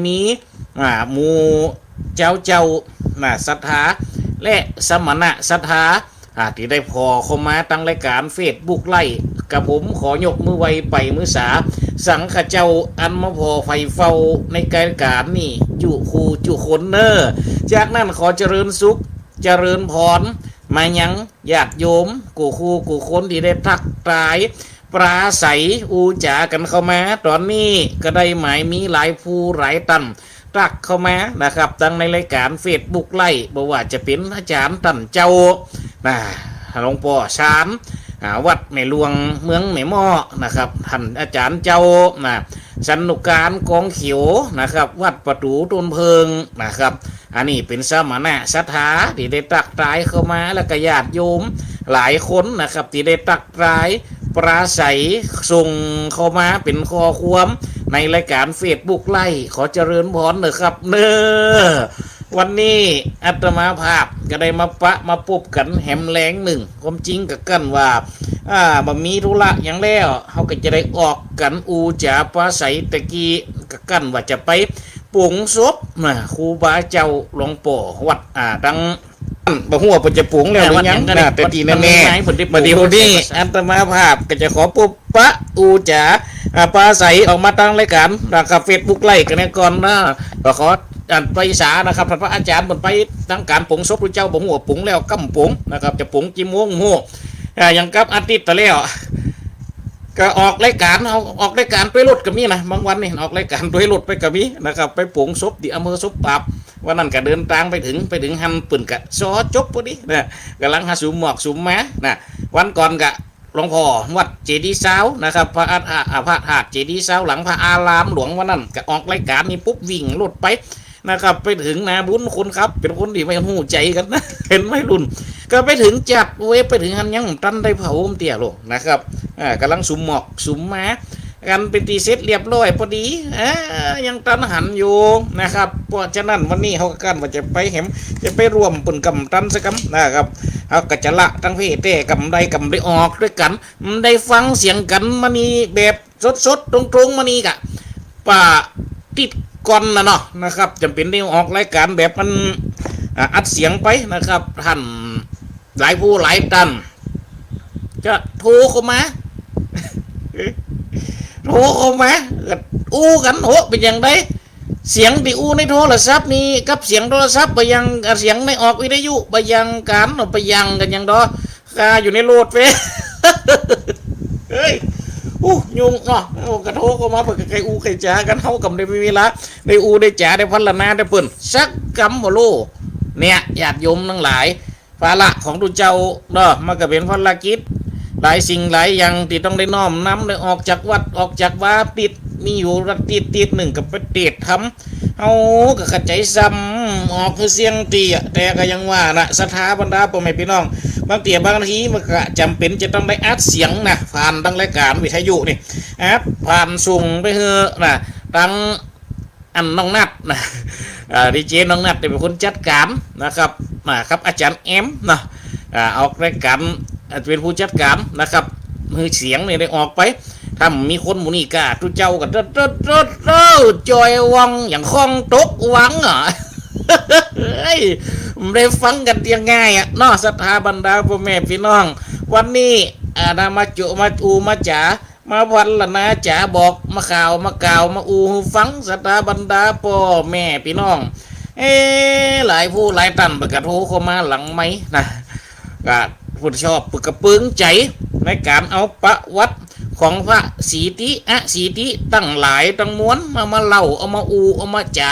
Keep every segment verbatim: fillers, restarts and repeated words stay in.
มี อ่า หมู่เจ้าเจ้า นะ ศรัทธา และสมณะศรัทธา อ่า ตี้ได้ผ่อเข้ามาตังรายก๋านเฟซบุ๊กไลฟ์ กระผมขอยกมือไหว้ไปมือสา สังฆะเจ้าอันมาผ่อไฟเฝ้าในรายก๋านนี้จุคู่จุคนเน่อ จากนั้นขอเจริญสุข เจริญพร มายังญาติโยมกู้คู่กู้คนตี้ได้ตั๊กตาย ปราศรัยอู้จ๋ากั๋นเข้ามา ต๋อนนี้ก็ได้หมายมีหลายผู้หลายต้านตั๊กเข้ามานะครับ ตังในรายก๋านเฟซบุ๊กไลฟ์ บ่ว่าจะเป๋นอาจ๋ารย์ต้านเจ้า นะ หลวงป้อชาน อ่า วัดแม่หลวงเมืองแม่หม้อนะครับ ต้านอาจ๋ารย์เจ้า นะ สนุกการกองเขียวนะครับ วัดประตู๋ต้นเผิงนะครับ อันนี้เป๋นสมณะศรัทธาตี้ได้ตั๊กตายเข้ามา แล้วก็ญาติโยมหลายคนนะครับ ตี้ได้ตั๊กตายปราศรัยส่งเข้ามาเป๋นข้อความในรายก๋านเฟซบุ๊กไลฟ์ ขอเจริญพรเน่อครับเน่อ วันนี้อาตมาภาพก็ได้มาปะมาปบกั๋นแหมแลงนึ่ง ความจริงก็กั๋นว่า อ่า บ่มีธุระหยังแล้ว เฮาก็จะได้ออกกั๋นอู้จ๋าปราศรัยตะกี้ ก็กั๋นว่าจะไปปลงศพนะ ครูบาเจ้าหลวงป้อวัด อ่า ตัง บ่ฮู้ว่าเปิ้นจะปลงแล้วหรือยังนะ แต่ตี้แน่ๆ บ่าเดี่ยวนี้อาตมาภาพก็จะขอปบปะอู้จ๋า อ่า ปราศรัยออกมาตังรายก๋านนะครับ เฟซบุ๊กไลฟ์กั๋นเน่อก่อนนะ ก็ขอ อันไปสานะครับ ต้านพระอาจ๋ารย์เปิ้นไปตังก๋านปลงศพพระเจ้า บ่ฮู้ว่าปลงแล้วก้ำปลงนะครับ จะปลงกี่โมงบ่ฮู้ อ่า อย่างกับอาทิตย์ตะแล้ว ก็ออกรายก๋าน เอา ออกรายก๋านตวยรถก็มีนะ บางวันนี่ออกรายก๋านตวยรถไปก็มีนะครับ ไปปลงศพตี้อำเภอศพปราบ วันนั้นก็เดินตางไปเถิง ไปเถิงหั้นเปิ้นก็ซอจบพอดีนะ ก่ำลังหาสุมหมอกสุมมานะ วันก่อนก็ หลวงป้อวัดเจดีย์ซาวนะครับ พระอา อ่า พระธาตุเจดีย์ซาว หลังพระอารามหลวง วันนั้นก็ออกรายก๋านนี้ปุ๊บวิ่งรถไปนะครับ ไปเถิงนาบุญ คนขับเป๋นคนตี้บ่ฮู้ใจ๋กั๋นนะ เป๋นวัยรุ่น ก็ไปเถิงจัดเว้ย ไปเถิงหั้นยังบ่ตันได้เผาเตื้อโลกนะครับ อ่า ก่ำลังสุมหมอกสุมมากั๋นเป๋นตี้เสร็จเรียบร้อยพอดี อ่า ยังตันหันอยู่นะครับ เพราะฉะนั้นวันนี้เฮาก็กั๋นว่าจะไปแหม จะไปร่วมเปิ้นก้ำบ่ตันสักกำนะครับ เฮาก็จะละตังเพศแต๊ก้ำใดก้ำได้ออกตวยกั๋น ได้ฟังเสียงกั๋นมานี่แบบสดๆ ตรงๆ มานี่กะ ปะติดก่อนนะเนาะนะครับ จ๋ำเป๋นได้ออกรายก๋านแบบมัน อ่า อัดเสียงไปนะครับ ต้านหลายผู้หลายต้าน จะโทรเข้ามา โทรเข้ามา ก็อู้กั๋น โห เป๋นอย่างใด เสียงตี้อู้ในโทรศัพท์นี่ กับเสียงโทรศัพท์บ่อย่าง อ่า เสียงในออกวิทยุบ่อย่างกั๋น บ่อย่างกั๋นหยังดอก คาอยู่ในโหลดเฟซ เฮ้ย อู้ ยุ่งเนาะ โอ้ ก็โทรเข้ามาเปิ้นก็ใค่อู้ใค่จ๋ากั๋น เฮาก็บ่ได้มีเวลา ได้อู้ได้จ๋า ได้พรรณนาแต่เปิ้น สักกำบ่ฮู้ เนี่ย ญาติโยมตังหลาย ภาระของตุ๊เจ้าเนาะ มันก็เป๋นภารกิจ หลายสิ่งหลายอย่างตี้ต้องได้น้อมนำ ได้ออกจากวัด ออกจากวา ติด มีอยู่ติด ติดนึ่งก็ไปเตสน์ทำ เฮาก็เข้าใจ๋ซ้ำ ออกคือเสี้ยงตี้อะ แต่ก็ยังว่านะ ศรัทธาบรรดาป้อแม่ปี้น้อง บางเตื้อบางทีมันก็จ๋ำเป๋นจะต้องได้อัดเสียงนะ ผ่านตังรายก๋านวิทยุนี่ อัดผ่านส่งไปหื้อนะ ตังอันน้องนัดนะ อ่า ดีเจน้องนัดเนี่ยเป๋นคนจัดก๋านนะครับ มาครับ อาจ๋ารย์แอมนะ อ่า ออกรายก๋าน อ่า เป๋นผู้จัดก๋านนะครับ หื้อเสียงนี่ได้ออกไป ถ้ามีคนหมู่นี้ก้า ตุ๊เจ้าก็เต๊อะเต๊อะเต๊อะเต๊อะ จอยวังอย่างข้องตกวังอะ เฮ้ย บ่ได้ฟังกั๋นอย่างง่ายอะเนาะ ศรัทธาบรรดาป้อแม่ปี้น้อง วันนี้ อ่า นะ มาจุ มาอู้ มาจ๋า มาพรรณนาจ๋าบอก มาข่าว มากล่าว มาอู้หื้อฟัง ศรัทธาบรรดาป้อแม่ปี้น้อง เอ๊ะ หลายผู้หลายต้านเปิ้นก็โทรเข้ามาหลังไมค์นะ ก็ผู้ชอบเปิ้นก็เปิงใจ๋ในก๋านเอาประวัติของพระสีติ อสีติตังหลายตังมวล มา มาเล่า เอามาอู้ เอามาจ๋า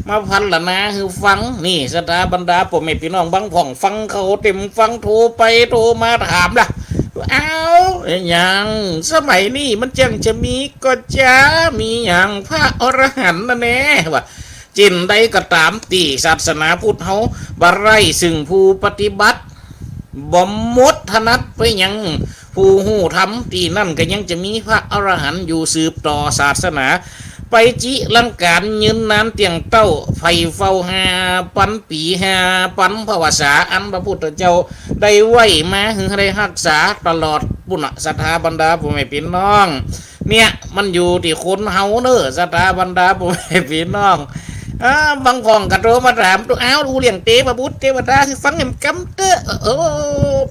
มาพรรณนาหื้อฟัง นี่ ศรัทธาบรรดาป้อแม่ปี้น้อง บางพ่องฟังเข้าเต็มฟัง โทรไปโทรมาถามละ เอ้า อะหยัง สมัยนี้มันจั้งจะมีก็จะมีหยัง พระอรหันต์น่ะแน่ ว่า เจ้นใดก็ต๋ามตี้ศาสนาพุทธเฮาบ่ไร้ซึ่งผู้ปฏิบัติ บ่หมดถนัดไปยังผู้ฮู้ธรรม ตี้นั่นก็ยังจะมีพระอรหันต์อยู่สืบต่อศาสนา ไปจิรังก๋านยืนนานเตี้ยงเต้า ไผ่เฝ้าห้าปันปี๋ ห้าปันพรรษา อันพระพุทธเจ้าได้ไว้มาหื้อได้ฮักษาตลอดปุ้นน่ะ ศรัทธาบรรดาป้อแม่ปี้น้อง เนี่ย มันอยู่ตี้คนเฮาเน่อ ศรัทธาบรรดาป้อแม่ปี้น้อง อ่า บางพ่องก็โทรมาถาม อ้าว อู้เรื่องเตวบุตรเตวดาหื้อฟังแหมกำเต๊อะ โอ้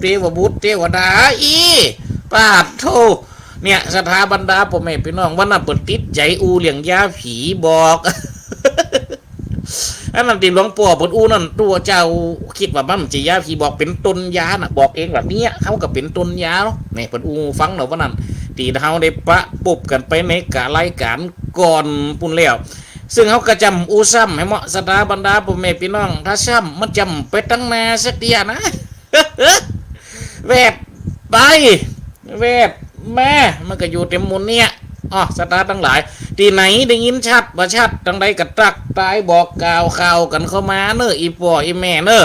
เตวบุตรเตวดาอี้ ปาดโธ่ เนี่ย ศรัทธาบรรดาป้อแม่ปี้น้อง วันนั้นเปิ้นติดใจ๋อู้เรื่องยาผีบอก อันนั้นตี้หลวงป้อเปิ้นอู้นั่น ตั๋วเจ้าคิดว่ามันจะยาผีบอก เป๋นต้นยาน่ะ บอกเองว่าเนี่ย เฮาก็เป๋นต้นยาเนาะ นี่เปิ้นอู้ฟังเนาะ วันนั้นตี้เฮาได้ปะปบกั๋นไปในกะรายก๋านก่อนปู้นแล้ว ซึ่งเฮาก็จำอู้ซ้ำหื้อเหมาะ ศรัทธาบรรดาป้อแม่ปี้น้อง ถ้าซ้ำมันจำไปตังหน้าสักเตื้อนะ แวดไป แวดมา มันก็อยู่เต๋มหมู่เนี่ย อ้อ ศรัทธาตังหลาย ตี้ไหนได้ยินชัดบ่ชัด ตังใดก็ตักตายบอกกล่าวข่าวกั๋นเข้ามาเน่อ อี่ป้ออี่แม่เน่อ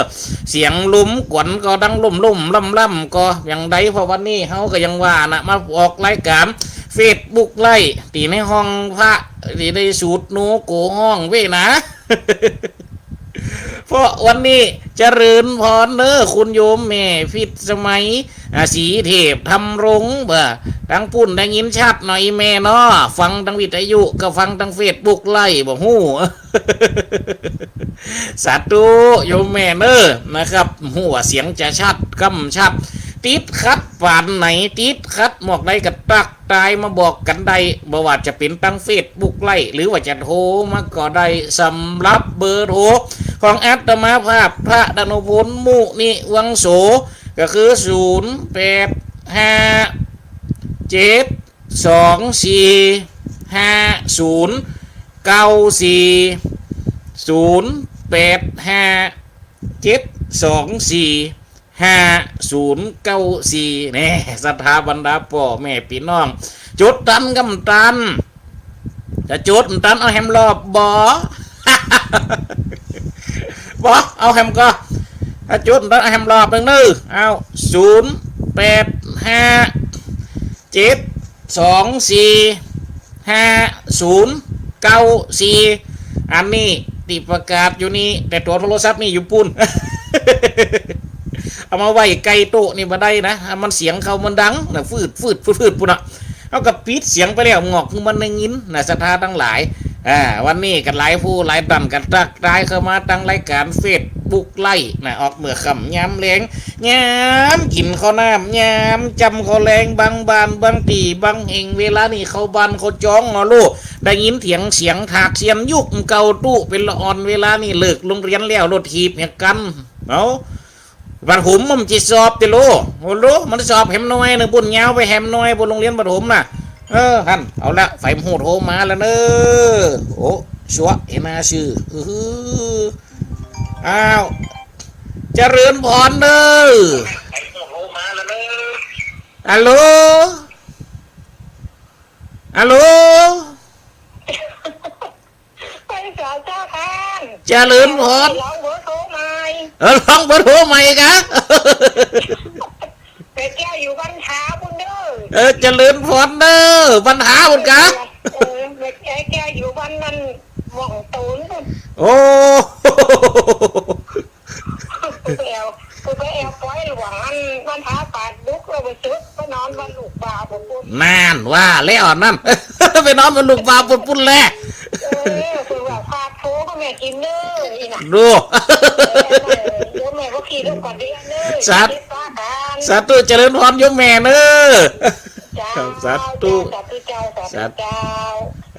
เสียงลมกวนก็ดังล่มๆ ล่ำๆ ก็อย่างใด เพราะวันนี้เฮาก็ยังว่าน่ะ มาออกรายก๋านเฟซบุ๊กไลฟ์ ตี้ในห้องพระ ตี้ได้สูตรหนูโก๋ฮ้องเว้ยนะ เพราะวันนี้เจริญพรเน่อ คุณโยมแม่พิษสมัย อ่า ศรีเทพธำรง บ่า ตังปู้นได้ยินชัดหน่อยแม่เนาะ ฟังตังวิทยุกับฟังตังเฟซบุ๊กไลฟ์บ่ฮู้ สาธุโยมแม่เน่อ นะครับ ฮู้ว่าเสียงจะชัด กำชัด ติดขัดปานไหน ติดขัดหมวกใดก็ตัก ตายมาบอกกั๋นได้ บ่ว่าจะเป๋นตังเฟซบุ๊กไลฟ์ หรือว่าจะโทรมาก็ได้ สำหรับเบอร์โทรของอาตมาภาพ พระดานุพล มุนิวังโส ก็คือ ศูนย์ แปด ห้า เจ็ด สอง สี่ ห้า ศูนย์ เก้า สี่ ศูนย์ แปด ห้า เจ็ด สอง สี่ ห้า ศูนย์ เก้า สี่ แน่ ศรัทธาบรรดาป้อแม่ปี้น้อง จดตันกำตัน จะจดตันเอาแหมรอบบ่ บ่ เอาแหมก่อ ถ้าจดตันเอาแหมรอบนึ่งเน่อ เอา ศูนย์ แปด ห้า เจ็ด สอง สี่ ห้า ศูนย์ เก้า สี่ อันนี้ตี้ประกาศอยู่นี่ แต่ตั๋วโทรศัพท์นี่อยู่ปู้น เอามาไว้ใก้โต๊ะนี่บ่ได้นะ มันเสียงเขามันดังนะ ฟืด ฟืด ฟืด ฟืด ปู้นน่ะ เฮาก็ปิดเสียงไปแล้ว งอกหื้อมันได้ยินนะ ศรัทธาตังหลาย อ่า วันนี้ก็หลายผู้หลายต้านก็ตักตายเข้ามาตังรายก๋านเฟซบุ๊กไลฟ์นะ ออกเมื่อค่ำยามแลง ยามกิ๋นข้าวน้ำ ยามจำข้าวแลง บางบ้าน บางตี้ บางแห่ง เวลานี้เข้าบ้านเข้าจองเนาะลูก ได้ยินเถียงเสียงถากเสี้ยนยุกเก่าตู้เป๋นละอ่อน เวลานี้เลิกโฮงเฮียนแล้ว รถถีบแหกกั๋น เอ้า ประถมมันจะสอบติโล โอ้โห มันสอบแหมน้อยนึ่งปู้น ยาวไปแหมน้อยปู้น โฮงเฮียนประถมน่ะ เออ หั้น เอาละ ใผฮู้โทรมาแล้วเน่อ โอ้ ชัวร์ เห็นหน้าชื่อ อื้อหือ อ้าว เจริญพรเน่อ ฮัลโหล ฮัลโหล ไปสาวเจ้าท่าน เจริญพร ลองเบอร์โทรใหม่ เออ ลองเบอร์โทรใหม่กะ แม่แก้วอยู่บ้านท้าปู้นเน่อ เออ เจริญพรเน่อ บ้านท้าปู้นกะ เออ แม่แก้วอยู่บ้านนั่น หม่องตูนปู้น โอ้ คือไปแอ่ว คือไปแอ่วปอยหลวงอัน บ้านท้าปาดดุก แล้วไปจุด ไปนอนบ้านลูกบ่าวปู้น นั่น ว่าแล้วนั่น ไปนอนบ้านลูกบ่าวปู้นแล เออ คือว่าฝากโทรกับแม่กิ๋นเน่อ อี่น่ะ ดู เออ เดี๋ยวแม่ก็ขี่รถก่อนเดี๋ยวเน่อ สาธุ สาธุ เจริญพรโยมแม่เน่อ เจ้า ครับ สาธุ เจ้า สาธุเจ้า สาธุเจ้า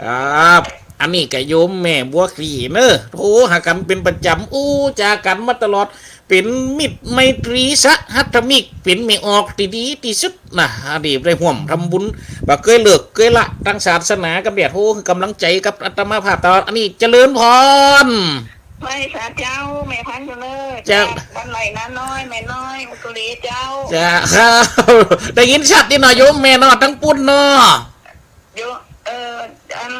ครับ อันนี้ก็โยมแม่บัวขรีเน่อ โทรหากั๋นเป๋นประจ๋ำ อู้จ๋ากั๋นมาตลอด เป๋นมิตรไมตรีสหัตถมิก เป๋นแม่ออกตี้ดีตี้สุดนะ อันนี้ได้ฮ่วมทำบุญ บ่เกยเลิกเกยละ ตังศาสนากำเนิด โอ้ หื้อกำลังใจ๋กับอาตมาภาพตลอด อันนี้เจริญพร ไหว้สาเจ้า แม่พันธุ์อยู่เน่อ เจ้า บ้านไหล่นาน้อย แม่น้อย อุตรีเจ้า เจ้า ครับ ได้ยินชัดตี้เนาะ โยมแม่เนาะ ตังปู้นเนาะ โย เอ่อ อัน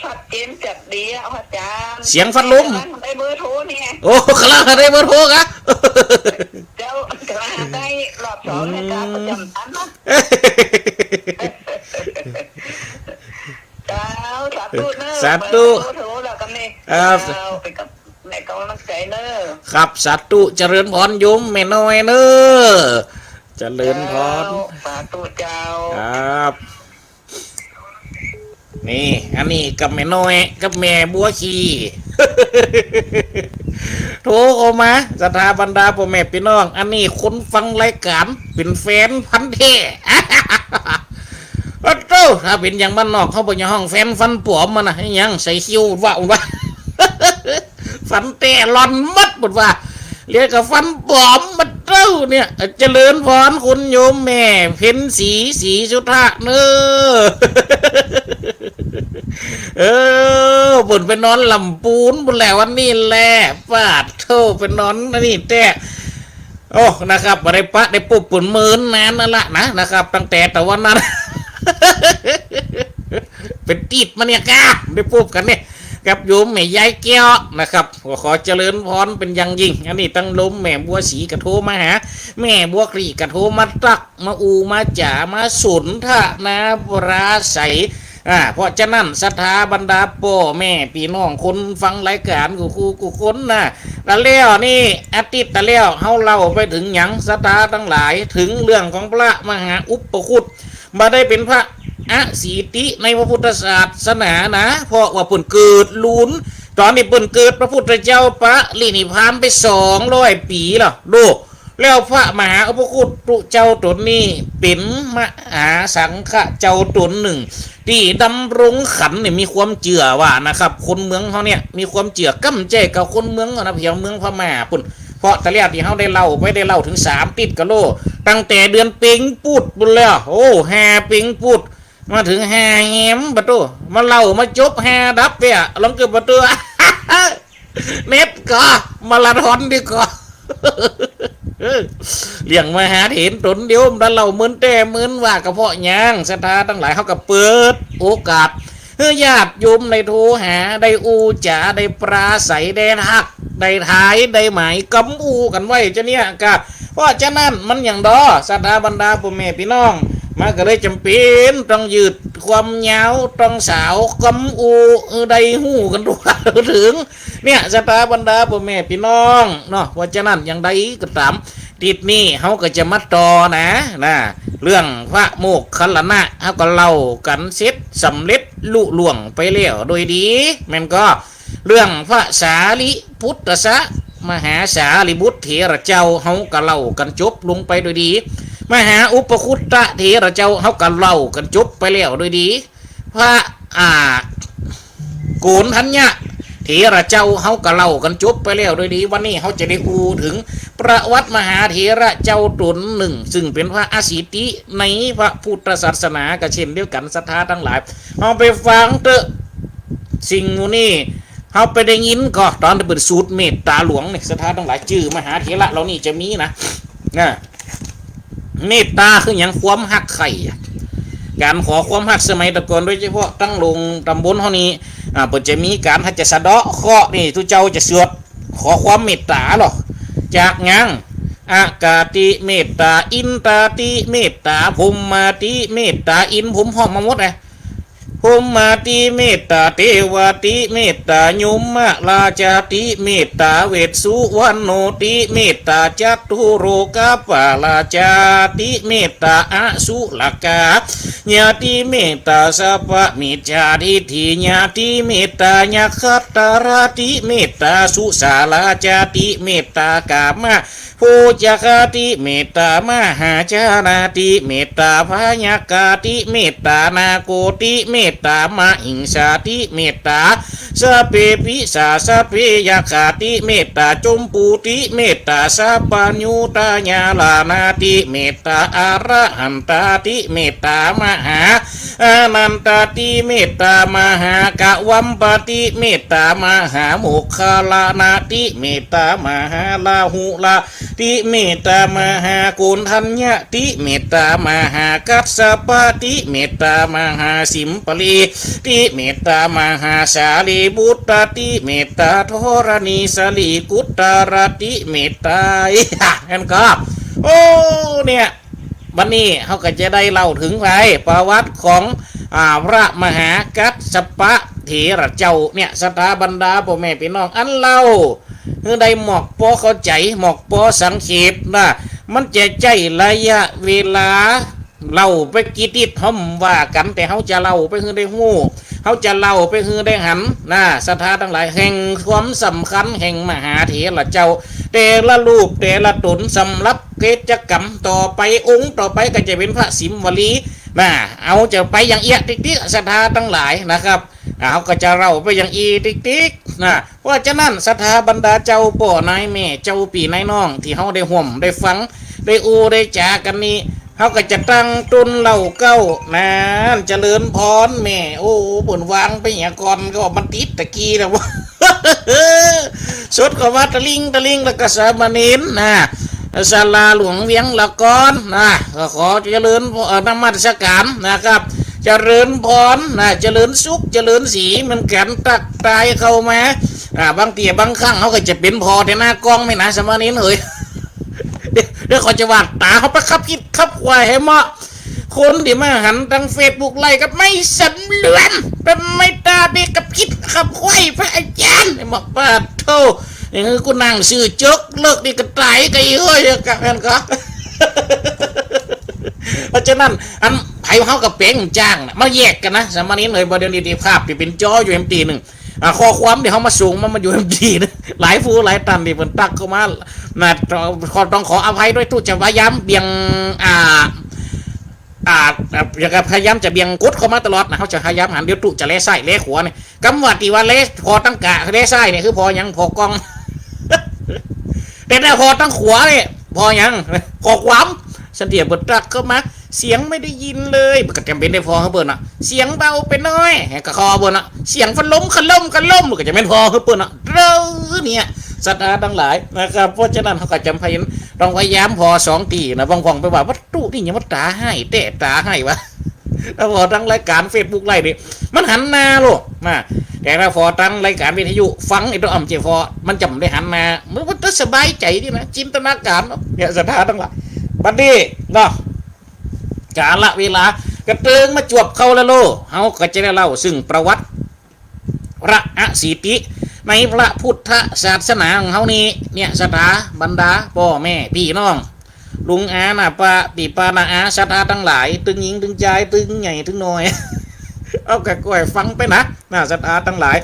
ชัดเจนแจ่มดีอะ พระอาจ๋ารย์ เสียงฟันลม ได้เบอร์โทรเนี่ย โอ้ กำลังได้เบอร์โทรกะ เจ้า กำลังได้รอบสองให้การประจ๋ำตันเนาะ เจ้า สาธุเน่อ สาธุ เบอร์โทรแล้วกันนี่ ครับ เจ้า เป็นกำ แม่กำลังใจ๋เน่อ ครับ สาธุ เจริญพรโยมแม่น้อยเน่อ เจริญพร เจ้า สาธุเจ้า ครับ นี่ อันนี้กับแม่น้อย กับแม่บัวขี่ โทรเข้ามา ศรัทธาบรรดาป้อแม่ปี้น้อง อันนี้คนฟังรายก๋านเป๋นแฟนพันธุ์แท้ โอ้โธ่ ถ้าเป๋นอย่างบ้านนอก เขาบ่จะฮ้องแฟนฟันป๋อมมันนะ หยังใส่คิ้ววะ วะ ฟันแต๊หล่อนหมด บ่ว่า เหลือกับฟันป๋อม โอ้โธ่ เนี่ย เจริญพรคุณโยมแม่เพ็ญศรี ศรีสุทธะเน้อ เออ เปิ้นไปนอนลำปูนปู้นแหละ วันนี้แหละ ปาดโธ่ ไปนอนอันนี้แต๊ โอ้ นะครับ บ่ได้ปะได้ปุ๊บเปิ้นเมินนานนั่นละนะ นะครับ ตั้งแต่ตะวันนั้น เป๋นติ๊ดมาเนี่ยก้า ได้ปุ๊บกั๋นเนี่ย กับโยมแม่ยายแก้วนะครับ ก็ขอเจริญพรเป๋นอย่างยิ่ง อันนี้ตังโยมแม่บัวศรีก็โทรมาหา แม่บัวคลี่ก็โทรมาตัก มาอู้มาจ๋า มาสนทนาปราศรัย อ่า เพราะฉะนั้น ศรัทธาบรรดาป้อแม่ปี้น้องคนฟังรายก๋านกู้คู่กู้คนนะ ตะแล้วนี่ อาทิตย์ตะแล้ว เฮาเล่าไปเถิงหยัง ศรัทธาตังหลาย เถิงเรื่องของพระมหาอุปคุต บ่ได้เป๋นพระอสิทธิในพระพุทธศาสนานะ เพราะว่าเปิ้นเกิดลูน ต๋อนนี้เปิ้นเกิดพระพุทธเจ้าปรินิพพานไปสองร้อยปี๋แล้ว ดู แล้วพระมหาอุปคุตเจ้าต๋นนี้เป๋นมหาสังฆะเจ้าต๋นนึ่ง ตี้ดำรงขันเนี่ย มีความเจื้อว่านะครับ คนเมืองเฮาเนี่ย มีความเจื้อก้ำแจ้กับคนเมืองเฮานะ เพียงเมืองพม่าปู้น เพราะตะเลี่ยตี้เฮาได้เล่าไป ได้เล่าเถิงสามติ๊ดกะโล ตั้งแต่เดือนเป็งปุ๊ดปู้นแล้ว โอ้ ห้าเป็งปุ๊ด มาเถิงห้าแฮม ปะโต้ มาเล่ามาจบห้าดับเปียะ ลองเกิดปะโต้ เน็ตก่อ มาราธอนดีก่อ เลี้ยงมหาเถรต๋นเดียว มาเล่าเมินแต๊เมินว่า กะเพราะหยัง ศรัทธาตังหลาย เฮาก็เปิดโอกาส หื้อญาติโยมได้โทรหา ได้อู้จ๋า ได้ปราศรัย ได้ทัก ได้ทาย ได้หมายกำอู้กั๋นไว้ จะเนี่ยกะ เพราะฉะนั้นมันหยังดอ ศรัทธาบรรดาป้อแม่ปี้น้อง มันก็เลยจ๋ำเป๋นต้องยืดความยาว ต้องสาวกำอู้ หื้อได้ฮู้กั๋นทั่วเถิง เนี่ย ศรัทธาบรรดาป้อแม่ปี้น้องเนาะ เพราะฉะนั้นอย่างใดก็ต๋าม ติ๊ดนี้เฮาก็จะมาต่อนะ นะ เรื่องพระโมคคัลลานะ เฮาก็เล่ากั๋นเสร็จสำเร็จลุล่วงไปแล้วโดยดี แม่นก่อ เรื่องพระสารีปุตตะสะ มหาสารีบุตรเถระเจ้า เฮาก็เล่ากั๋นจบลงไปโดยดี มหาอุปคุตตะเถระเจ้า เฮาก็เล่ากั๋นจบไปแล้วโดยดี พระ อ่า โกณฑัญญะเถระเจ้า เฮาก็เล่ากั๋นจบไปแล้วโดยดี วันนี้เฮาจะได้อู้เถิงประวัติมหาเถระเจ้าต๋นนึ่ง ซึ่งเป๋นพระอสิทธิในพระพุทธศาสนาก็เช่นเดียวกั๋น ศรัทธาตังหลาย เฮาไปฟังเต๊อะ สิ่งหมู่นี้ เฮาไปได้ยินก่อ ต๋อนเปิ้นสูตรเมตต๋าหลวงนี่ ศรัทธาตังหลาย จื้อมหาเถระเหล่านี้จะมีนะ นะ เมตต๋าคือหยัง ความฮักใค่อะ ก๋านขอความฮักสมัยตะก่อน โดยเฉพาะตังโลงต๋ำบลเฮานี่ อ่า เปิ้นจะมีก๋าน ถ้าจะสะเดาะเคราะห์นี่ ตุ๊เจ้าจะสวดขอความเมตต๋าลอ จากหยัง อากาติเมตต๋า อินตาติเมตต๋า พรหมาติเมตต๋า อินพรหมฮ้องมาหมดนะ พรหมาติเมตต๋า เตวาติเมตต๋า ยมราชาติเมตต๋า เวสสุวรรณโนติเมตต๋า จัตตุโรกปาลาชาติเมตต๋า อสุรกา ญาติเมตต๋า สัพพมิจฉาทิฏฐิญาติเมตต๋า ยักขัตตาราติเมตต๋า สุสาราชาติเมตต๋า กามะ โภจคาติเมตต๋า มหาชานาติเมตต๋า พยากาติเมตต๋า นาโกติเมตต๋า มหิงสาติเมตต๋า สพเปปิสา สพเปยักขาติเมตต๋า จมปูติเมตต๋า สัพพัญญูตายาลานาติเมตต๋า อรหันตาติเมตต๋า มหา อานันตาติเมตต๋า มหากวัมปติเมตต๋า มหาโมคคัลลานาติเมตต๋า มหาลาหุลาติเมตต๋า มหาโกณฑัญญาติเมตต๋า มหากัสสปาติเมตต๋า มหาสิมปลีติเมตต๋า มหาสารีบุตตาติเมตต๋า ธรณีสลีกุตตาราติเมตต๋า อันก็ โอ้ เนี่ย บัดนี้เฮาก็จะได้เล่าเถิงไปประวัติของ อ่า พระมหากัสสปะเถระเจ้าเนี่ย ศรัทธาบรรดาป้อแม่ปี้น้อง อันเล่าหื้อได้หมอกปอเข้าใจ๋ หมอกปอสังเขปนะ มันจะใจ๊ระยะเวลาเล่าไปกี่ติ๊ดเฮาบ่ว่ากั๋น แต่เฮาจะเล่าไปหื้อได้ฮู้ เฮาจะเล่าไปหื้อได้หันนะ ศรัทธาตังหลาย แห่งความสำคัญแห่งมหาเถระเจ้า แต่ละรูปแต่ละต๋น สำหรับกิจกรรมต่อไป องค์ต่อไปก็จะเป๋นพระสิมวลีนะ เฮาจะไปอย่างเอี้ยะติ๊กๆ ศรัทธาตังหลายนะครับ อ่า เฮาก็จะเล่าไปอย่างอี้ติ๊กๆ นะ เพราะฉะนั้นศรัทธาบรรดาเจ้าป้อนายแม่ เจ้าปี้นายน้อง ตี้เฮาได้ฮ่วมได้ฟัง ได้อู้ได้จ๋ากั๋นนี้ เฮาก็จะตั้งต๋นเล่าเก๊า นั้น เจริญพรแม่ โอ้ เปิ้นวางไปเหียก่อน ก็มันติดตะกี้นะวะ สดเข้ามาตะลิงตะลิง แล้วก็สามเณรนะ ศาลาหลวงเวียงละกอนนะ ก็ขอเจริญ เอ่อ นมัสการนะครับ เจริญพรนะ เจริญสุข เจริญศรีเหมือนกั๋น ตั๊กตายเข้ามา อ่า บางเตี้ยบางครั้งเฮาก็จะเป๋นผ่อแถวหน้ากล้องไหมนะ สามเณรเหย เดี๋ยว เดี๋ยวเขาจะว่าต๋าเฮาไปขับคิดขับขวายหื้อเหมาะ คนตี้มาหันตางเฟซบุ๊กไลฟ์ก็ไม่สำรวม เป๋นไม่ตาเบกขับคิดขับขวายพระอาจ๋ารย์ ไอ้หมอกปาดโธ่ อย่างนี้กูนั่งซื่อจก เลิกนี่ก็ต๋ายก็อีก เฮ้ย กะแม่นก็ เพราะฉะนั้น อันไผเฮาก็เป๋นจ้างนะ มาแยกกั๋นนะ สามเณรเหย บ่าเดี๋ยวนี้ตี้ภาพตี้เป๋นจออยู่แหมตี้นึ่ง อ่า ข้อความตี้เฮามาส่งมา มาอยู่แหมตี้นึ่ง หลายผู้หลายต้านตี้เปิ้นตั๊กเข้ามานะ ต้องขอ ต้องขออภัยด้วย ตุ๊จะพยายามเบี่ยง อ่า อ่า อ่า อย่างกับพยายามจะเบี่ยงกดเข้ามาตลอดนะ เฮาจะพยายามหัน เดี๋ยวตุ๊จะแลซ้ายแลขวาเนี่ย กำว่าตี้ว่าแล ผ่อตังก้าแลซ้ายเนี่ย คือผ่อหยัง ผ่อกล้อง แต่ถ้าผ่อตังขวาเนี่ย ผ่อหยัง ข้อความ สันเตี้ยเปิ้นตั๊กเข้ามา เสียงไม่ได้ยินเลย มันก็จ๋ำเป๋นได้ผ่อหื้อเปิ้นน่ะ เสียงเบาไปหน่อย ก็ผ่อเปิ้นน่ะ เสียงพัดลม คันลม คันลม มันก็จะแม่นผ่อหื้อเปิ้นน่ะ เด้อเนี่ย ศรัทธาตังหลายนะครับ เพราะฉะนั้นเฮาก็จ๋ำเป๋นต้องพยายามผ่อสองตี้นะ บางพ่องไปว่า วัตถุนี่หยัง มันต๋าฮ้ายแต๊ต๋าฮ้ายวะ ถ้าผ่อตางรายก๋านเฟซบุ๊กไลฟ์นี่ มันหันหน้าโลดนะ แต่ถ้าผ่อตางรายก๋านวิทยุฟัง ไอ้ตั๋วอ่ำเจ๋ยผ่อ มันจ๋ำได้หันหน้า มัน มันจะสบายใจ๋ดีนะ จินตนาก๋านเนาะ เนี่ย ศรัทธาตังหลาย บัดนี้เนาะ กาละเวลาก็เติ่งมาจวบเข้าแล้วโล เฮาก็จะได้เล่าซึ่งประวัติ พระอสิติในพระพุทธศาสนาของเฮานี้ เนี่ย ศรัทธาบรรดาป้อแม่ปี้น้อง ลุงอาน้าป้า ปี้ป้าน้าอา ศรัทธาตังหลาย ตึงหญิงตึงจาย ตึงใหญ่ตึงน้อย เอาก็ก้อยฟังไปนะ นะ ศรัทธาตังหลาย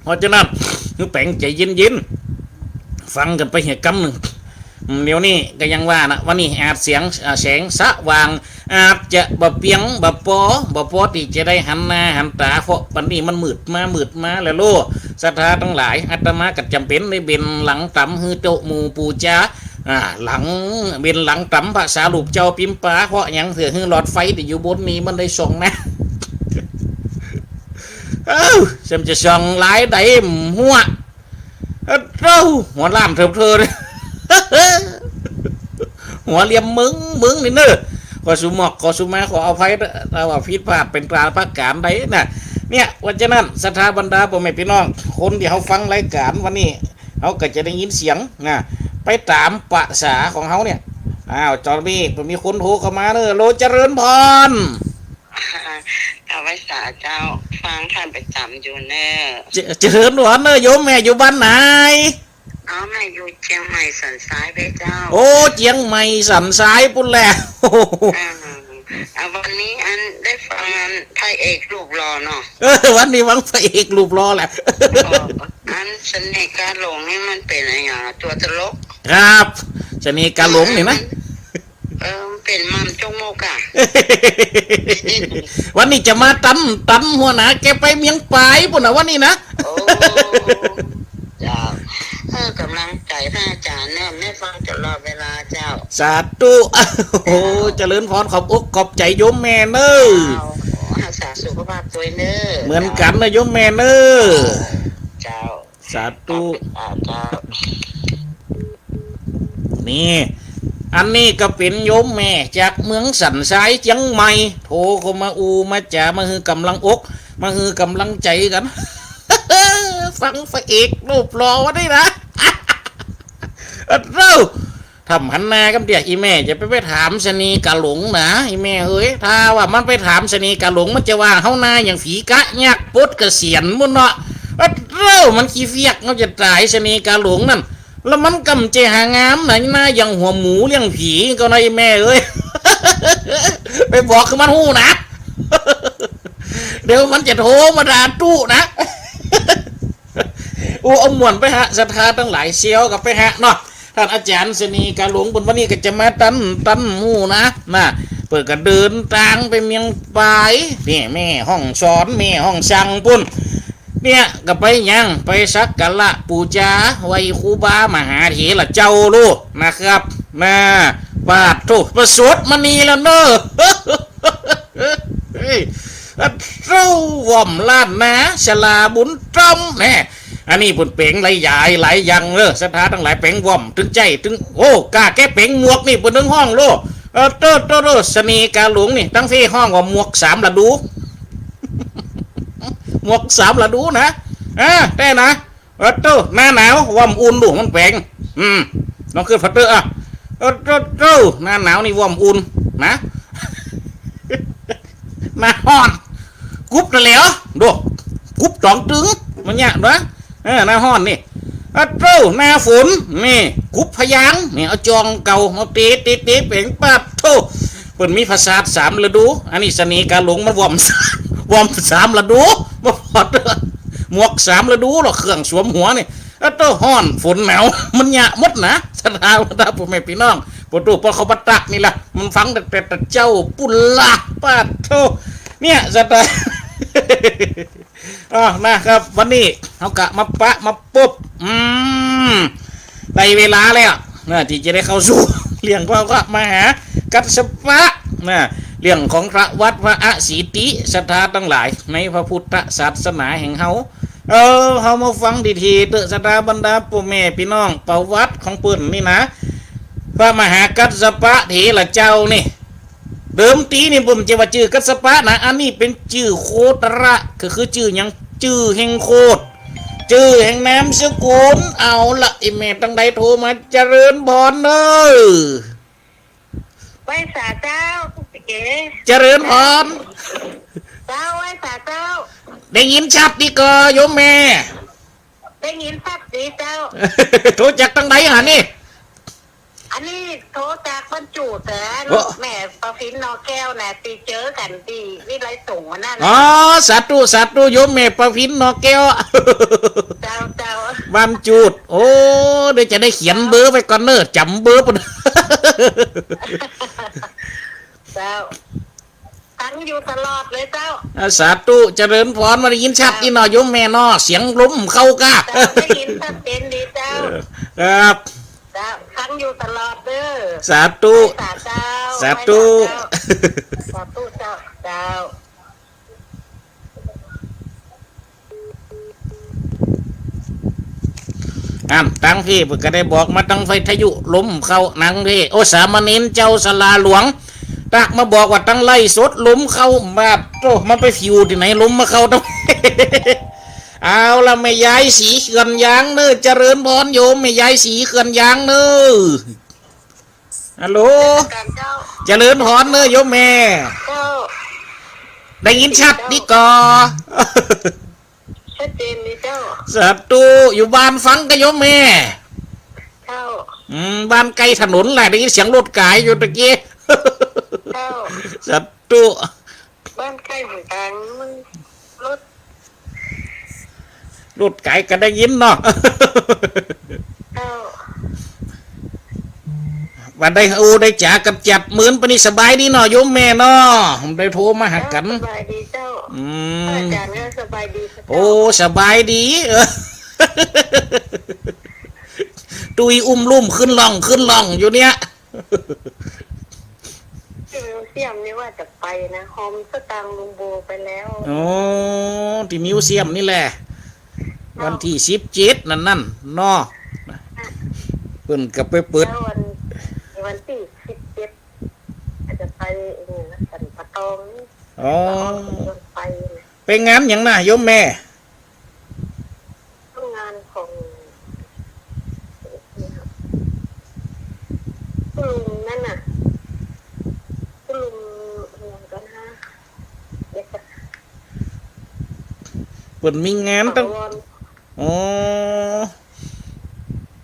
เพราะฉะนั้น หื้อแป๋งใจ๋เย็นๆ ฟังกั๋นไปเหียกำนึ่ง อืม เดี๋ยวนี้ก็ยังว่านะ วันนี้อาจเสียง อ่า แสงสว่าง อาจจะบ่เปียง บ่ปอ บ่ปอตี้จะได้หันหน้าหันต๋า เพราะปันนี้มันมืดมา มืดมาแล้วโล ศรัทธาตังหลาย อาตมาก็จ๋ำเป๋นได้เบนหลังต๋ำหื้อโต๊ะหมู่ปู๋จา อ่า หลัง เบนหลังต๋ำพระสารูปเจ้าปิมปา เพราะหยัง เตื้อหื้อหลอดไฟตี้อยู่บนนี้มันได้ส่องนะ เอ้า เสียมจะส่องหลายใด๋ หัว เอ้า เต้า หัวล้านเถิบเทิน หัวเหลี่ยมมึง มึงนี่เน่อ ขอสุหมอก ขอสุมา ขออภัยเน่อ ถ้าว่าผิดพลาดเป๋นตราประก๋านใดนะ เนี่ย เพราะฉะนั้น ศรัทธาบรรดาป้อแม่ปี้น้อง คนตี้เฮาฟังรายก๋านวันนี้ เฮาก็จะได้ยินเสียงนะ ไปต๋ามประสาของเฮาเนี่ย อ้าว ต๋อนนี้มีคนโทรเข้ามาเน่อ ฮัลโหล เจริญพร เอาไว้สาเจ้า ฟังท่านประจ๋ำอยู่เน่อ เจ- เจริญพรเน่อ โยมแม่อยู่บ้านไหน อ๋อ แม่อยู่เจียงใหม่สันทรายเบ้ยเจ้า โอ้ เจียงใหม่สันทรายปู้นแหละ อ่า อ่า วันนี้อันได้ฟังอันพระเอกรูปหล่อเนาะ เออ วันนี้ฟังพระเอกรูปหล่อแหละ อ๋อ อันเสน่ห์กาหลงนี่มันเป๋นอะหยังอะ ตั๋วตลก ครับ เสน่ห์กาหลงนี่นะ เออ เป๋นม่ำจกมกอะ วันนี้จะมาตัน ตันหัวหน้าแกไปเมียงปายปู้นนะ วันนี้นะ โอ้ เจ้า เออ ก๋ำลังใจ๋พระอาจ๋ารย์เน่อ แม่ฟังตลอดเวลาเจ้า สาธุ โอ้ เจริญพร ขอบอกขอบใจ๋โยมแม่เน่อ เจ้า รักษาสุขภาพตวยเน่อ เหมือนกั๋นเน่อโยมแม่เน่อ เจ้า สาธุ อ่า เจ้า นี่ อันนี้ก็เป๋นโยมแม่จากเมืองสันทรายเจียงใหม่ โทรเข้ามาอู้มาจ๋า มาหื้อก๋ำลังอก มาหื้อก๋ำลังใจ๋กั๋น ฟังพระเอกรูปหล่อวันนี้นะ เอ้า ถ้าหันหน้ากำเตี้ย อี่แม่จะไป ไปถามเสน่ห์กาหลงนะ อี่แม่เอ้ย ถ้าว่ามันไปถามเสน่ห์กาหลง มันจะว่าเฮาหน้าอย่างผีกะยักษ์ปลดเกษียณปู้นเนาะ เอ้า มันขี้เฟียก เฮาจะต๋าย เสน่ห์กาหลงนั่น แล้วมันก็บ่ใจ้หน้างามนะ หน้าอย่างหัวหมูเลี้ยงผีก็นะ อี่แม่เอ้ย ไปบอกคือมันฮู้นะ เดี๋ยวมันจะโทรมาด่าตุ๊นะ โอ้ เอาม่วนไปฮะ ศรัทธาตังหลาย เสียวกั๋นไปฮะเนาะ ต้านอาจ๋ารย์เสน่ห์กาหลง เปิ้นวันนี้ก็จะมาตัน ตันหมู่นะ น่ะ เปิ้นก็เดินตางไปเมียงปาย นี่ แม่ฮ่องสอน แม่ฮ่องสังปู้น เนี่ย ก็ไปหยัง ไปสักการะปู๋จาไหว้ครูบามหาเถระเจ้าลูกนะครับ น่ะ ปาดโธ่ ประเสริฐมณีแล้วเนาะ เฮ้ย เต้าว่อมล้านนา ศาลาบุญธรรมแน่ อันนี้เปิ้นแป๋งหลายอย่างหลายอย่างเด้อ ศรัทธาตังหลาย แป๋งว่อม ตึงใจ้ ตึง โอ้ ก้าแก่แป๋งหมวกนี่ เปิ้นตึงฮ้องโล เออ โต้ โต้ โต้ เสน่ห์กาหลงนี่ ตังเฟ้ฮ้องว่าหมวกสามฤดู หมวกสามฤดูนะ อ่า แต๊นะ เออ โต้ หน้าหนาวว่อมอุ่นดู มันแป๋ง อืม ลองขึ้นฟังเต๊อะ อ่ะ เออ โต้ โต้ หน้าหนาวนี่ว่อมอุ่นนะ หน้าฮ้อน กุบตะแหลว ดู กุบต๋องตึง มันเนี่ยนะ เออ หน้าฮ้อนนี่ อะโต้ หน้าฝน นี่ กุบพะยาง นี่ เอาจองเก่า มาเตะ เตะ เตะ แป๋ง ปาดโธ่ เปิ้นมีผสาทสามฤดู อันนี้เสน่ห์กาหลงมันว่อม ว่อมสามฤดู บ่พอเต๊อะ หมวกสามฤดูหรอก เครื่องสวมหัวนี่ อะโต้ ฮ้อน ฝน หนาว มันเนี่ยหมดนะ ศรัทธา ศรัทธา พ่อแม่พี่น้อง ปะโต้ ปอเขาบ่ตักนี่ล่ะ มันฟังตั้งแต่ตะเจ๊าปู้นละ ปาดโธ่ เนี่ย ศรัทธา อ๋อ นะครับ วันนี้เฮาก็มาปะมาปบ อืม ได้เวลาแล้วนะ ตี้จะได้เข้าสู่เรื่องของพระมหากัสสปะนะ เรื่องของพระวัตรพระอสีติ ศรัทธาตังหลาย ในพระพุทธศาสนาแห่งเฮา เออ เฮามาฟังดีๆ เต๊อะ ศรัทธาบรรดาป้อแม่ปี้น้อง ประวัติของเปิ้นนี่นะ พระมหากัสสปะเถระเจ้านี่ เดิมตี้นี่บ่ใจ้ว่าจื้อกัสสปะนะ อันนี้เป๋นจื้อโคตระ ก็คือจื้อหยัง จื้อแห่งโคตร จื้อแห่งนามสกุล เอาละ ไอ้แม่ตังใดโทรมา เจริญพรเน่อ ไหว้สาเจ้า ตุ๊กเก๋ เจริญพร เจ้า ไหว้สาเจ้า ได้ยินชัดดีก่อ โยมแม่ ได้ยินชัดดีเจ้า โทรจากตังใดหานี่ อันนี้โทรจากบ้านจูดแหละ โอ้ แม่ประพินนอแก้วนะ ตี้เจอกั๋นตี้วิทยาลัยสงฆ์วันนั้น อ๋อ สาธุ สาธุ โยมแม่ประพินนอแก้ว เจ้า เจ้า บ้านจูด โอ้ เดี๋ยวจะได้เขียนเบอร์ไว้ก่อนเน่อ จ๋ำเบอร์ปู้น เจ้า ฟังอยู่ตลอดเลยเจ้า อ่า สาธุ เจริญพร มาได้ยินชัดดีเนาะ โยมแม่เนาะ เสียงลมเข้าก้า เจ้า ได้ยินชัดเจนดีเจ้า เออ ครับ เจ้า ฟังอยู่ตลอดเด้อ สาธุ ไหว้สาเจ้า สาธุ ไหว้สาเจ้า สาธุเจ้า เจ้า อันตังเพจเปิ้นก็ได้บอกมาตังวิทยุ ลมเข้าตังเพจ โอ้ สามเณรเจ้าศาลาหลวง ตักมาบอกว่าตังไลฟ์สดลมเข้า บาดโธ่ มันไปผิวตี้ไหน ลมมาเข้าตัง เอาละ แม่ยายศรีเขื่อนยางเน่อ เจริญพรโยม แม่ยายศรีเขื่อนยางเน่อ ฮัลโหล เจ้า เจริญพรเน่อโยมแม่ เจ้า ได้ยินชัดดีก่อ ชัดเจนดีเจ้า สาธุ อยู่บ้านฟังก่อโยมแม่ เจ้า อืม บ้านใก้ถนนแหละ ได้ยินเสียงรถก๋ายอยู่ตะกี้ เจ้า สาธุ บ้านใก้เหมือนกั๋น มันรถ รถก๋ายก็ได้ยินเนาะ เจ้า ว่าได้อู้ได้จ๋ากับจัดมื้อปะนี่ สบายดีเนาะโยมแม่เนาะ ได้โทรมาหากั๋น สบายดีเจ้า อืม อาจ๋ารย์ก็สบายดีเจ้า โอ้ สบายดี เออ ตุ้ยอุ้มลุ่มขึ้นล่องขึ้นล่องอยู่เนี่ย ตี้มิวเซียมนี่ว่าจะไปนะ ฮอมสตางค์ลุงโบไปแล้ว อ๋อ ตี้มิวเซียมนี่แหละ เจ้า วันตี้สิบเจ็ดนั่นนั่นเนาะ เปิ้นก็ไปเปิด แล้ววัน วันตี้สิบเจ็ด อาจจะไปนี่นะ สันป่าตองนี่ อ๋อ ไป ไปงานหยังนะโยมแม่ งานของคุณลุงนั่นน่ะ คุณลุงอะไรกันฮะ เดี๋ยวก่อน เปิ้นมีงานตัง ถาวร อ๋อ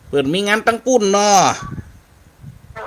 เปิ้นมีงานตังปู้นเนาะ เจ้า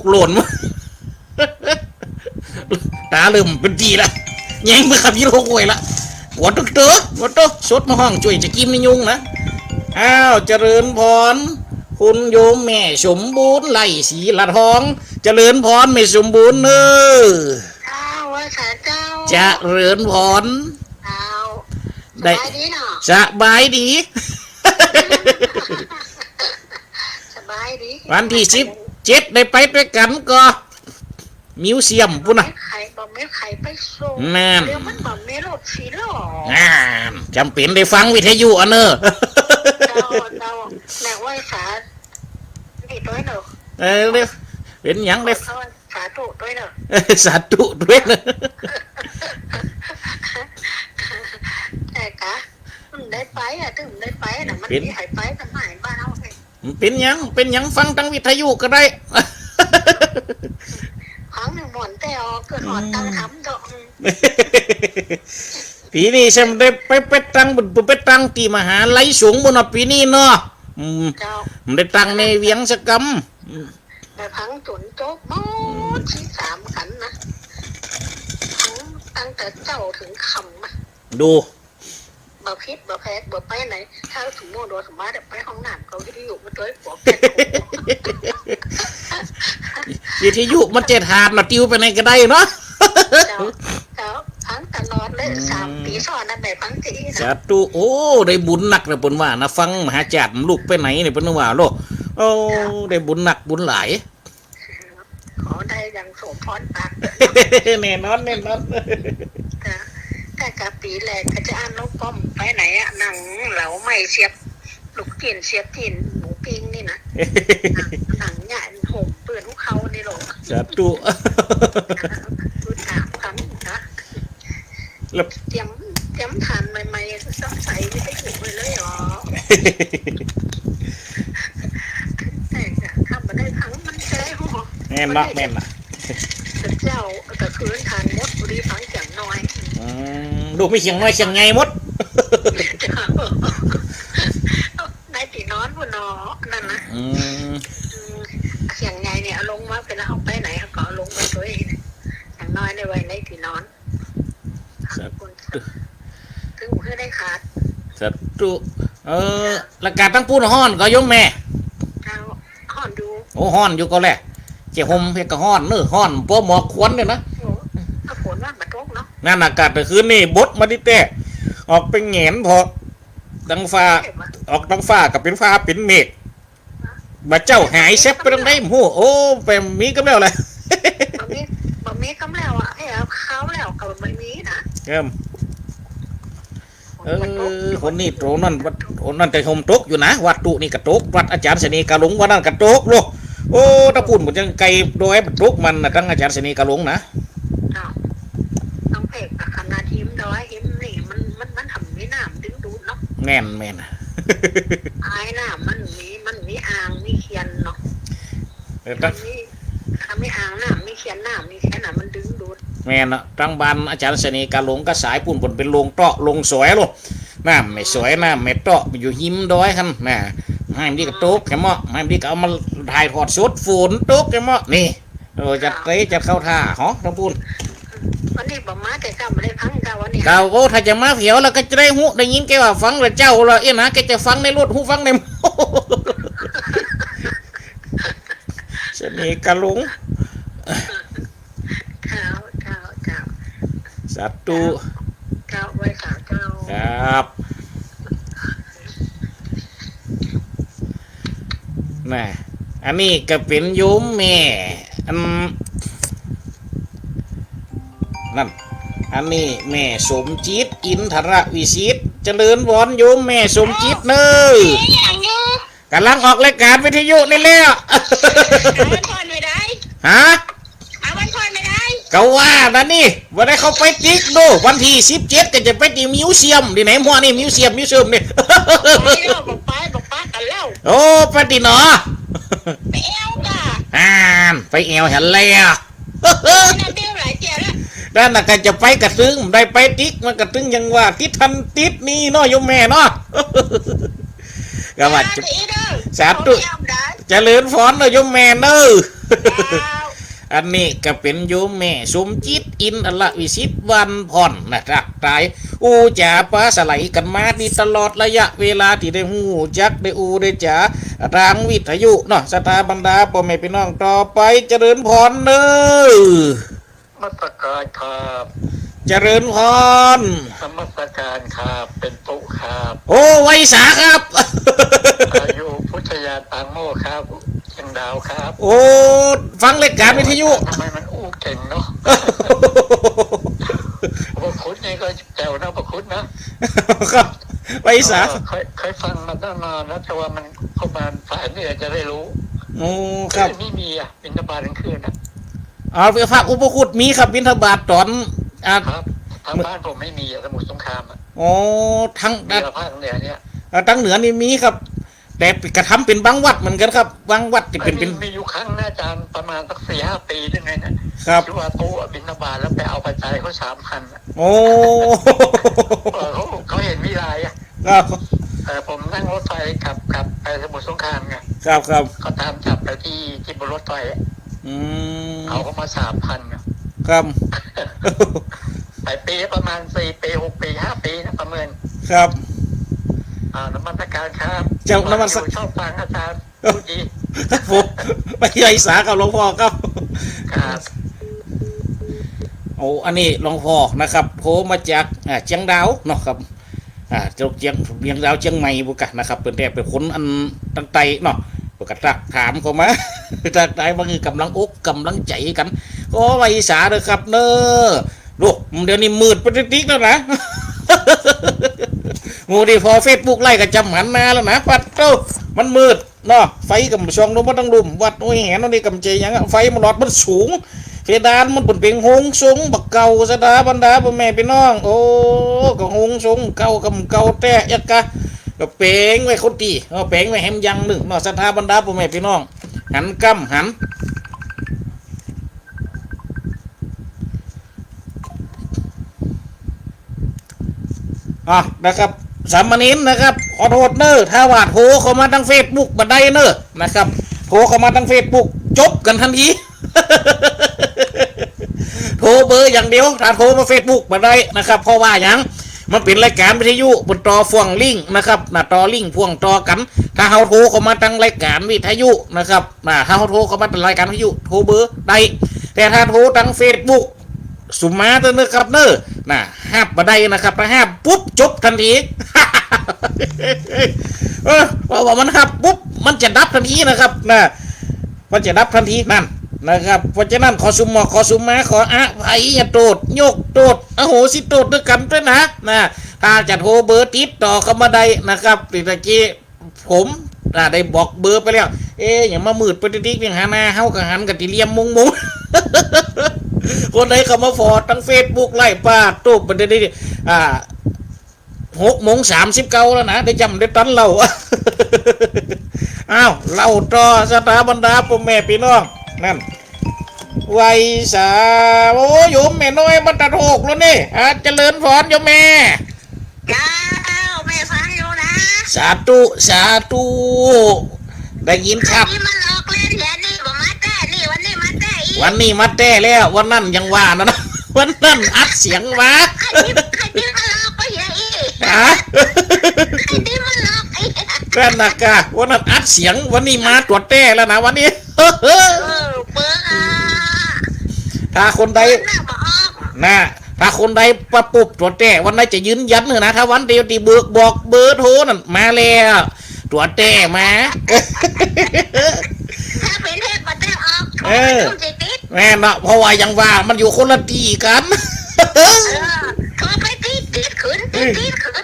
กหล่น ต๋าเริ่มเป๋นตี้ละ แยงไปกับยี่หกห้วยละ หัวตุ๊กเต๋อ หัวตุ๊ก สดมาฮ้องจ้วยจะกิ๋มในยุงนะ อ้าว เจริญพร คุณโยมแม่สมบูรณ์ ไล่ศรีละทอง เจริญพรแม่สมบูรณ์เน่อ เจ้า ไหว้สาเจ้า เจริญพร เจ้า ได้ สบายดีเนาะ สบายดี สบายดี วันตี้สิบเจ็ดได้ไปตวยกั๋นก่อ มิวเซียมปู๊นน่ะ บ่มีใผ บ่มีใผไปส่ง นั่น เดี๋ยวมันบ่มีรถสี่ล้อ นั่น จ๋ำเป๋นได้ฟังวิทยุอะเน่อ เจ้า เจ้า แม่ไหว้สา นี่ตวยเน่อ เออ เดี๋ยว เป๋นหยังได้ สาธุตวยเน่อ สาธุตวยเน่อ แต่กะ มันได้ไปอะ ถึงได้ไปน่ะ มัน เป๋น มีใผไปทำไมบ้านเฮาเนี่ย เป๋นหยัง เป๋นหยัง ฟังตางวิทยุก็ได้ ฟังม่วนแต่ออก ก็หอดตังหำดอก ปี๋นี้แซมได้ไป ไปตัง ไปตังตี้มหาลัยสงฆ์ปู๊นน่ะ ปี๋นี้เนาะ อืม เจ้า ได้ตังในเวียงสักกำ อืม ได้ฟังจ๋นจบหมดตี้สามขันนะ ฟังตั้งแต่เจ๊าเถิงค่ำอะ ดู บ่ผิดบ่แผก บ่ไปไหน ถ้าสมมุติว่าสมมุติไปห้องน้ำก็วิทยุมาตวย ปวกแกะ วิทยุมันเจ็ดหาดน่ะ ติวไปไหนก็ได้เนาะ เจ้า เจ้า ฟังตลอดเลย อืม สามปี๋ซ้อนนั่นแหละ ฟังตี้นะ สาธุ โอ้ ได้บุญนักนะ เปิ้นว่านะ ฟังมหาจารย์ลุกไปไหนเนี่ย เปิ้นว่าโลก โอ้ เจ้า ได้บุญนักบุญหลาย ขอได้อย่างสมพรปากเถอะ แน่นอน แน่นอน แต่ แต่กะปี๋แรกก็จะอั้นนกป้อมไปไหนอะ หนังเหลาไหม้เสียบ ลูกจิ๊นเสียบจิ๊น หมูปิ้งนี่นะ หนัง หนังเนี่ยห่มเปื้อนหุบเข่านี่โลก สาธุ พูดถามคำนะ แล้ว เตรียม เตรียมถ่านใหม่ๆ ก็ซักใส่วิทยุไว้เลยอ๋อ แต่ถ้าบ่ได้ฟังมันจะได้หัว แม่นเนาะ แม่นน่ะ เจ้า ก็คือถ่านหมด พอดีฟังเสียงน้อย อืม ลูกมีเสียงน้อยเสียงใหญ่หมด เจ้า ในตี้นอนปู๊นเนาะ นั่นนะ อืม อืม เสียงใหญ่เนี่ยเอาลงมา เวลาเฮาไปไหนเฮาก็เอาลงมาตวย เสียงน้อยเนี่ยไว้ในตี้นอน สาธุ ถึงบ่ได้ขาด สาธุ เออ แล้วกาดตังปู้นฮ้อนก่อโยมแม่ เจ้า ฮ้อนอยู่ โอ้ ฮ้อนอยู่ก่อแล เจ๊ห่มเฮาก็ฮ้อนเนาะ ฮ้อนปอเหมาะควรเนี่ยนะ โอ้ ก็ฝนว่าบ่ตกเนาะ นั่นอากาศเมื่อคืนนี่บดมาตี้แต๊ ออกไปแหงนผ่อตังฟ้า ออกตังฟ้าก็เป๋นฟ้าเป๋นเมฆ บ่าเจ๊าหายแซบไปตางใดบ่ฮู้ โอ้ ไปมีกำแล้วแหละ บ่มี บ่มีกำแล้วอะ เอ้ย เอาเข้าแล้วก็บ่มีนะ เอิ่ม เออ คนนี้โตนั่น วัด โอ้ นั่นแต่ห่มตกอยู่นะ วัดตุ๊นี่ก็ตก วัดอาจ๋ารย์เสน่ห์กาหลง วัดนั้นก็ตกโลก โอ้ ตะปู้นมันยังไกลดอยมันตกมันนะ ตังอาจ๋ารย์เสน่ห์กาหลงนะ อ้าว ต้องแปลกกับคณะหิมดอย หิมนี่มัน มัน มันทำมีน้ำดึงดูดเนาะ แม่น แม่น อ้ายน้ำมันมี มันมีอ่าง มีเขื่อนเนาะ เออ ตัง มี มีอ่างน้ำ มีเขื่อนน้ำ มีเขื่อนน้ำ มันดึงดูด แม่นเนาะ ตังบ้านอาจ๋ารย์เสน่ห์กาหลงก็สายปู้น ปู้นเป๋นโรงเตาะ โรงสวยโลก น้ำแม่สวย น้ำแม่เตาะ อยู่หิมดอยหั้นนะ หากดีก็ตกแกมะ หากดีก็เอามาถ่ายทอดสด ฝนตกแกมะ นี่ โอ้ จัดเต๊ะ จัดเข้าท่า หอ ตังปู้น วันนี้บ่มาแต่เจ๊า บ่ได้ฟังเจ๊าวันนี้ เจ้า โอ้ ถ้าจะมาเที่ยวแล้วก็จะได้ฮู้ ได้ยินแกว่าฟังแต่เจ๊าละ เอ๊ะนะ แกจะฟังในรถ ฮู้ฟังใน เสน่ห์กาหลง เจ้า เจ้า เจ้า สาธุ เจ้า ไหว้สาเจ้า ครับ น่ะ อันนี้ก็เป๋นโยมแม่ อัน นั่น อันนี้แม่สมจิต อินทรวิสิทธิ์ เจริญพรโยมแม่สมจิตเน่อ กำลังออกรายการวิทยุนี่แหละ เอาวันก่อนไม่ได้ ฮะ เอาวันก่อนไม่ได้ ก็ว่านั่นนี่ บ่ได้เข้าไปติ๊กดู วันตี้สิบเจ็ดก็จะไปตี้มิวเซียม ตี้ไหนมั่วนี่ มิวเซียม มิวเซียมนี่ ไปแล้ว บอกไป บอกไปกันแล้ว โอ้ ไปตี้หนอ ไปแอวก่ะ อ่าน ไปแอวหั้นแล้ว นั่นเดียวหลายเที่ยวแล้ว นั่นน่ะก็จะไปกระตึง ได้ไปติ๊ก มันกระตึงยังว่า ติดหั้นติดนี่เนาะ โยมแม่เนาะ ก็ว่า สาธุ เจ้า เจริญพรเน่อโยมแม่เน่อ เจ้า อันนี้ก็เป๋นโยมแม่สมจิต อินทรวิสิทธิ์ วันพ่อนนะ ทักทาย อู้จ๋าปราศรัยกั๋นมานี่ตลอดระยะเวลาตี้ได้ฮู้จัก ได้อู้ได้จ๋า ตางวิทยุเนาะ ศรัทธาบรรดาป้อแม่ปี้น้อง ต่อไปเจริญพรเน่อ นมัสการครับ เจริญพร นมัสการครับ เป๋นตุ๊ครับ โอ้ ไหว้สาครับ อ่า อยู่พุทธยาตางโม่ครับ เจียงดาวครับ โอ้ ฟังรายการวิทยุ ทำไมมันอู้เก่งเนาะ พระคุณนี่ก็แจ๋วนะ พระคุณนะ ครับ ไหว้สา เออ เคย เคยฟังมาตั้งนานแล้ว แต่ว่ามัน ประมาณสายเหนือจะได้รู้ โอ้ ครับ เอ้ย ไม่มีอะ บิณฑบาตกลางคืนอะ อ๋อ พระอุปคุตมีครับ บิณฑบาตต๋อน อ่า ครับ ทางบ้านผมไม่มีอะ สมุทรสงครามอะ อ๋อ ทาง มีแต่ภาคเหนือเนี่ย อ่า ตางเหนือนี่มีครับ แต่ก็ทำเป๋นบางวัดเหมือนกั๋นครับ บางวัดตี้เป๋น เอ้ย เป๋น มี มีอยู่ครั้งนะอาจารย์ ประมาณสักสี่ห้าปีหรือไงนะ ครับ ตี้ว่าตุ๊อะบิณฑบาตแล้วไปเอาปัจจัยเขาสามพันอะ โอ้ เออ เขา เขาเห็นมีลายอะ ครับ เออ ผมนั่งรถไฟกลับ กลับไปสมุทรสงครามไง ครับ ครับ เขาตามจับไปตี้ ตี้บนรถไฟอะ อืม เอาเขามาสามพันอะ ครับ หลายปี ประมาณสี่ปี หกปี ห้าปีนะ ประเมิน ครับ อ่า นมัสการครับ เจ้า นมัส ฟังอยู่ ชอบฟังอาจารย์ พูดดี ครับผม ไม่ใช่สาครับหลวงพ่อครับ ครับ โอ้ อันนี้หลวงพ่อนะครับ โทรมาจาก อ่า เจียงดาวเนาะครับ อ่า เจ้าเจียง เจียงดาวเจียงใหม่ปุ้นกะนะครับ เปิ้นแต่เป๋นคนอันตางใต้เนาะ เปิ้นก็ทักถามเข้ามา ทักทายว่า เออ ก๋ำลังอกก๋ำลังใจ๋กั๋น ก็ไหว้สาเน่อครับเน่อ โอ้ เดี๋ยวนี้มืดไปติ๊กๆ แล้วนะ โอ้ นี่ผ่อเฟซบุ๊กไลฟ์ก็จำหันหน้าแล้วนะ ปัดโธ่ มันมืด เนาะ ไฟก็บ่ส่องลงมาตางลุ่ม วัดห้วยแหนนี่ก็บ่ใจ้หยังอะ ไฟมันหลอดมันสูง เพดานมันเป๋นเป๋งโฮงทรงบ่าเก่า ศรัทธาบรรดาป้อแม่ปี้น้อง โอ้ ก็โฮงทรงเก่าก็บ่าเก่าแต๊ เอ๊ะกะ ก็แป๋งไว้คนตี้ เออ แป๋งไว้แหมอย่างนึ่งเนาะ ศรัทธาบรรดาป้อแม่ปี้น้อง หันกำหัน อ่ะ นะครับ สามเณรนะครับ ขอโต้ษเน่อ ถ้าว่าโทรเข้ามาตางเฟซบุ๊กบ่ได้เน่อ นะครับ โทรเข้ามาตางเฟซบุ๊ก จบกั๋นตันที โทรเบอร์อย่างเดียว ถ้าโทรมาเฟซบุ๊กบ่ได้นะครับ เพราะว่าหยัง มันเป๋นรายก๋านวิทยุ เปิ้นต่อพ่วงลิงก์นะครับ นะ ต่อลิงก์พ่วงต่อกั๋น ถ้าเฮาโทรเข้ามาตังรายก๋านวิทยุนะครับ นะ ถ้าเฮาโทรเข้ามาตังรายก๋านวิทยุ โทรเบอร์ได้ แต่ถ้าโทรตังเฟซบุ๊ก สุมมาเต๊อะเน่อครับเน่อ นะ ฮับบ่ได้นะครับ ถ้าฮับปุ๊บ จบตันที เออ เพราะว่ามันฮับปุ๊บ มันจะดับตันทีนะครับ นะ มันจะดับตันทีนั่นนะครับ เพราะฉะนั้นขอสุมหมอก ขอสุมมา ขออภัยโต้ษ ยกโต้ษ อโหสิโต้ษตวยกั๋นตวยนะ นะ ถ้าจะโทรเบอร์ติดต่อเข้ามาได้นะครับ ตี้ตะกี้ผม อ่า ได้บอกเบอร์ไปแล้ว เอ๊ะ อย่างมามืดไปติ๊กๆ เนี่ย หาหน้าเฮาก็หันกั๋นตี้เหลี่ยมมุมๆ คนใดเข้ามาฟอตังเฟซบุ๊กไลฟ์ ปาดโต้ ประเด็นนี้ อ่า หกโมงสามสิบเก้าแล้วนะ ได้จำได้ตันเล่า อ้าว เล่าต่อ สถาบรรดาป้อแม่ปี้น้อง นั่น ไหว้สา โอ้ โยมแม่น้อยบ้านตาดโฮกแล้วนี่ อ่า เจริญพรโยมแม่ เจ้า แม่ฟังอยู่นะ สาธุ สาธุ ได้ยินครับ วันนี้มาหลอกเล่นเหียนี่ บ่มาแต๊นี่ วันนี้มาแต๊อีก วันนี้มาแต๊แล้ว วันนั้นยังว่านะ วันนั้นอัดเสียงว่า ใครที่ ใครที่มาหลอกก็เหียอีก ฮะ ใครที่มาหลอกอีก นั่นน่ะกะ วันนั้นอัดเสียง วันนี้มาตั๋วแต๊แล้วนะ วันนี้ เออ เปิ้นอ่ะ ถ้าคนใด เปิ้นน่ะบ่ออก นะ ถ้าคนใดประปุบตั๋วแต๊ วันนั้นจะยืนยันเลยนะ ถ้าวันเดียวตี้เบิกบอกเบอร์โทรนั่น มาแล้ว ตั๋วแต๊มา ถ้าเป๋นเทพบ่แต๊ออก เออ โทรไปดูสิติด แม่นเนาะ เพราะว่ายังว่ามันอยู่คนละตี้กั๋น เออ โทรไปติด ติดขึ้น ติด ติดขึ้น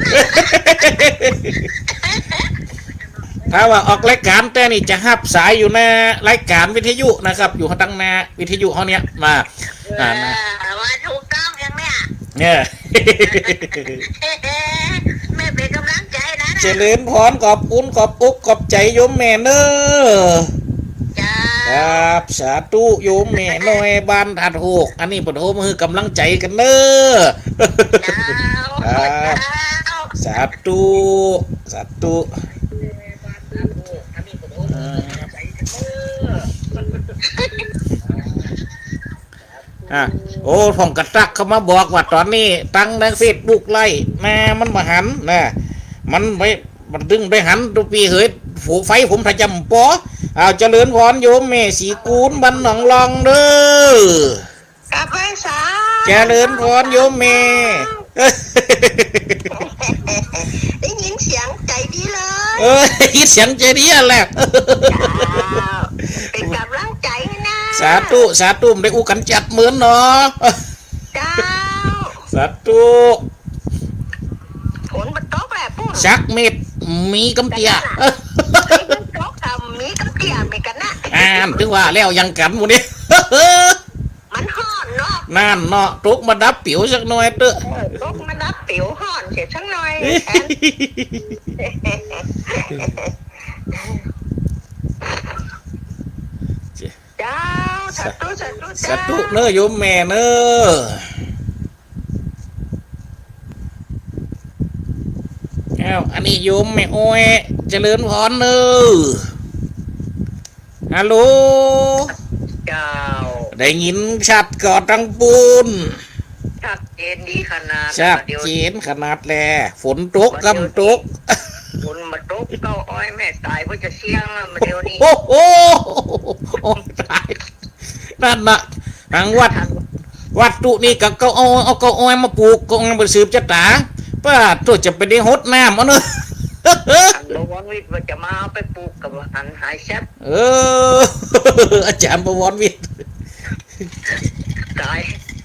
ถ้าว่าออกรายก๋านแต๊นี่จะฮับสายอยู่หน้ารายก๋านวิทยุนะครับ อยู่ตังหน้าวิทยุเฮาเนี่ย มา อ่า นะ เออ ว่าถูกต้องยังเนี่ย เนี่ย แม่เป๋นก๋ำลังใจ๋นะ เจริญพร ขอบคุณ ขอบอกขอบใจ๋โยมแม่เน่อ เจ้า ครับ สาธุ โยมแม่น้อยบ้านตาดโฮก อันนี้เปิ้นโทรมาหื้อก๋ำลังใจ๋กั๋นเน่อ เจ้า ครับ เจ้า สาธุ สาธุ อ่า อ่ะ โอ้ พ่องกระตักเข้ามาบอกว่าต๋อนนี้ตังในเฟซบุ๊กไลฟ์นะ มันบ่หันนะ มันไป มันตึงไปหันตุ๊ปี้เหย โห ไฟผมถ้าจำปอ อ้าว เจริญพรโยมแม่ศรีกูลบ้านหนองลองเน่อ กราบไหว้สา เจริญพรโยมแม่ ได้ยินเสียงใจ๋ดีเลย เออ ได้ยินเสียงใจ๋ดีแหละ เจ้า เป๋นก๋ำลังใจ๋หื้อนะ สาธุ สาธุ ได้อู้กั๋นจัดเหมือนเนาะ เจ้า สาธุ ฝนบ่ตกแหละปุ้น สักเม็ดมีกำเตี้ย ฝนบ่ตกก็มีกำเตี้ยเหมือนกั๋นนะ อ่า ถึงว่าแล้วยังกั๋นหมู่นี้ มันฮ้อนเนาะ นั่นเนาะ ตกมาดับปิ๋วสักหน่อยเต๊อะ เออ ตกมาดับปิ๋วฮ้อนเสียสักหน่อย เจ้า สาธุ สาธุ สาธุ เจ้า เน่อโยมแม่เน่อ อ้าว อันนี้โยมแม่อ้อย เจริญพรเน่อ ฮัลโหล เจ้า ได้ยินชัดก่อตังปู๊น ชัดเจนดีขนาด ชัดเจนขนาดแล ฝนตกกำตก ฝนบ่ตก เก้าอ้อยแม่ต๋ายบ่าจะเสี้ยงแล้วมาเดี๋ยวนี้ โอ้โห โอ้ต๋าย นั่นน่ะ หังวัด วัดตุ๊นี่ก็ ก็เอา เอาเก้าอ้อยมาปลูก ก็เอาไปสืบจะต๋า ป้าโตจะไปได้หดน้ำเอาเนอะ อันบวรวิทย์ว่าจะมาเอาไปปลูกกับอันหายแซบ เออ อาจ๋ารย์บวรวิทย์ ต๋าย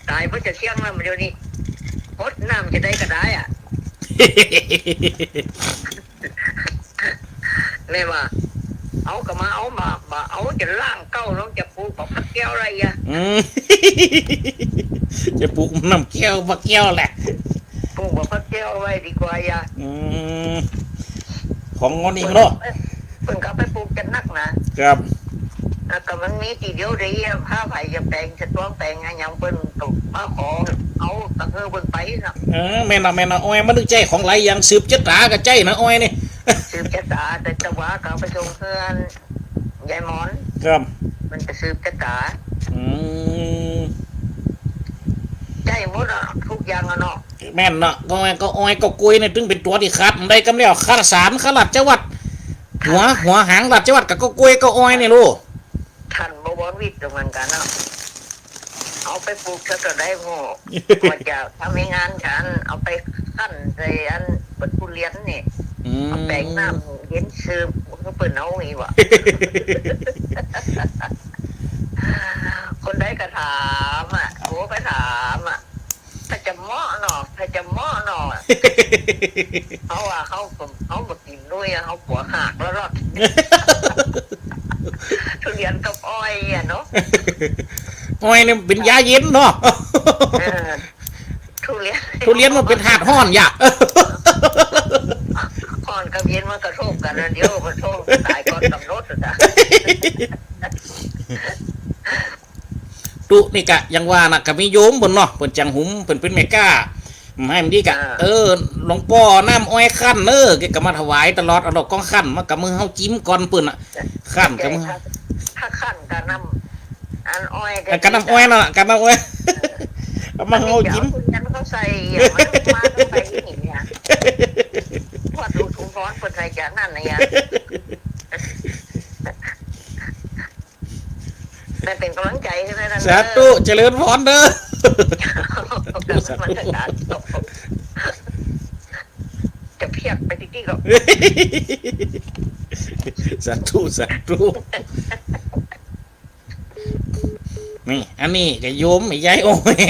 ต๋ายบ่าจะเสี้ยงแล้วมาเดี๋ยวนี้ หดน้ำจะได้ก็ได้อะ แม่ว่า เอาก็มาเอามา บ่เอาจะล้างเก๊าแล้วจะปลูกบักผักแก้วอะไรอ่ะ อืม จะปลูกน้ำแก้วผักแก้วแหละ ปลูกบักผักแก้วไว้ดีกว่าอ่ะ อืม ของงอนอีกเนาะ เปิ้นก็ไปปลูกกั๋นนักนะ ครับ แล้วก็มันมีตี้เดียวเด้ ถ้าใผจะแป๋ง จะตวงแป๋งอะหยังเปิ้นก็มาขอ เอาตะเฮอเปิ้นไปนะ เออ แม่นน่ะ แม่นน่ะ อ้อยมันนึกใจ้ของหลายอย่าง สืบจะต๋าก็ใจ้นะ อ้อยนี่ สืบจะต๋า แต่จะว่าก็เอาไปส่งเฮือนยายหมอน ครับ มันจะสืบจะต๋า อืม ใจ้หมดอะ ทุกอย่างอะเนาะ แม่นเนาะ ก็อ้อย ก็อ้อย ก็กล้วยเนี่ย ตึงเป๋นตั๋วตี้ขัดได้กำแล้ว ข้าสาร ข้าราชวัตร หัว หัวหางราชวัตรกับก็กล้วย ก็อ้อยเนี่ยลูก ท่านบวรวิทย์ก็เหมือนกั๋นเนาะ เอาไปปลูกซะก็ได้หมด ก็จะทำให้งานฉัน เอาไปคั่นใส่อันเปิดทุเรียนนี่ อืม เอาแป๋งน้ำเย็นซืบ ก็เปิ้นเอาอีกว่ะ คนใดก็ถามอ่ะ โอ้ ก็ถามอ่ะ ถ้าจะเหมาะเนาะ ถ้าจะเหมาะเนาะ เพราะว่าเขา เขาบ่กิ๋นด้วยอะ เขาปวดหากแล้วรอด ทุเรียนกับอ้อยอะเนาะ อ้อยเนี่ยเป๋นยาเย็นเนาะ เออ ทุเรียน ทุเรียนมันเป๋นธาตุฮ้อนยะ ฮ้อนกับเย็นมันกระทบกั๋นนะ เดี๋ยวกระทบต๋ายก่อนก๋ำหนดอะ ตุ๊นี่กะ อย่างว่าน่ะ กะมีโยมเปิ้นเนาะ เปิ้นจังหุม เปิ้นเป๋นแม่ก๊า หื้ม หื้มดีกะ อ่า เออ หลวงป้อน้ำอ้อยคั่นเน้อ แกก็มาถวายตลอด เอาดอกก้องคั่น มากำมือเฮาจิ้มก่อนเปิ้นน่ะ คั่นกำมือ ถ้า ถ้าคั่นกับน้ำ อันอ้อย กับน้ำอ้อยนั่นน่ะ กับน้ำอ้อย เอามาเฮาจิ้ม อันนี้เดี๋ยวเอาทุเรียนเขาใส่ เอามา มาใส่นี่เนี่ย พอดูดถุงร้อนเปิ้นใส่จากนั้นเนี่ย ได้เป๋นก๋ำลังใจ๋ใช่ไหมท่าน สาธุ เจริญพรเน้อ สาธุ จะเพียกไปตี้ๆ ก็ สาธุ สาธุ นี่ อันนี้ก็โยมแม่ยายอ้อย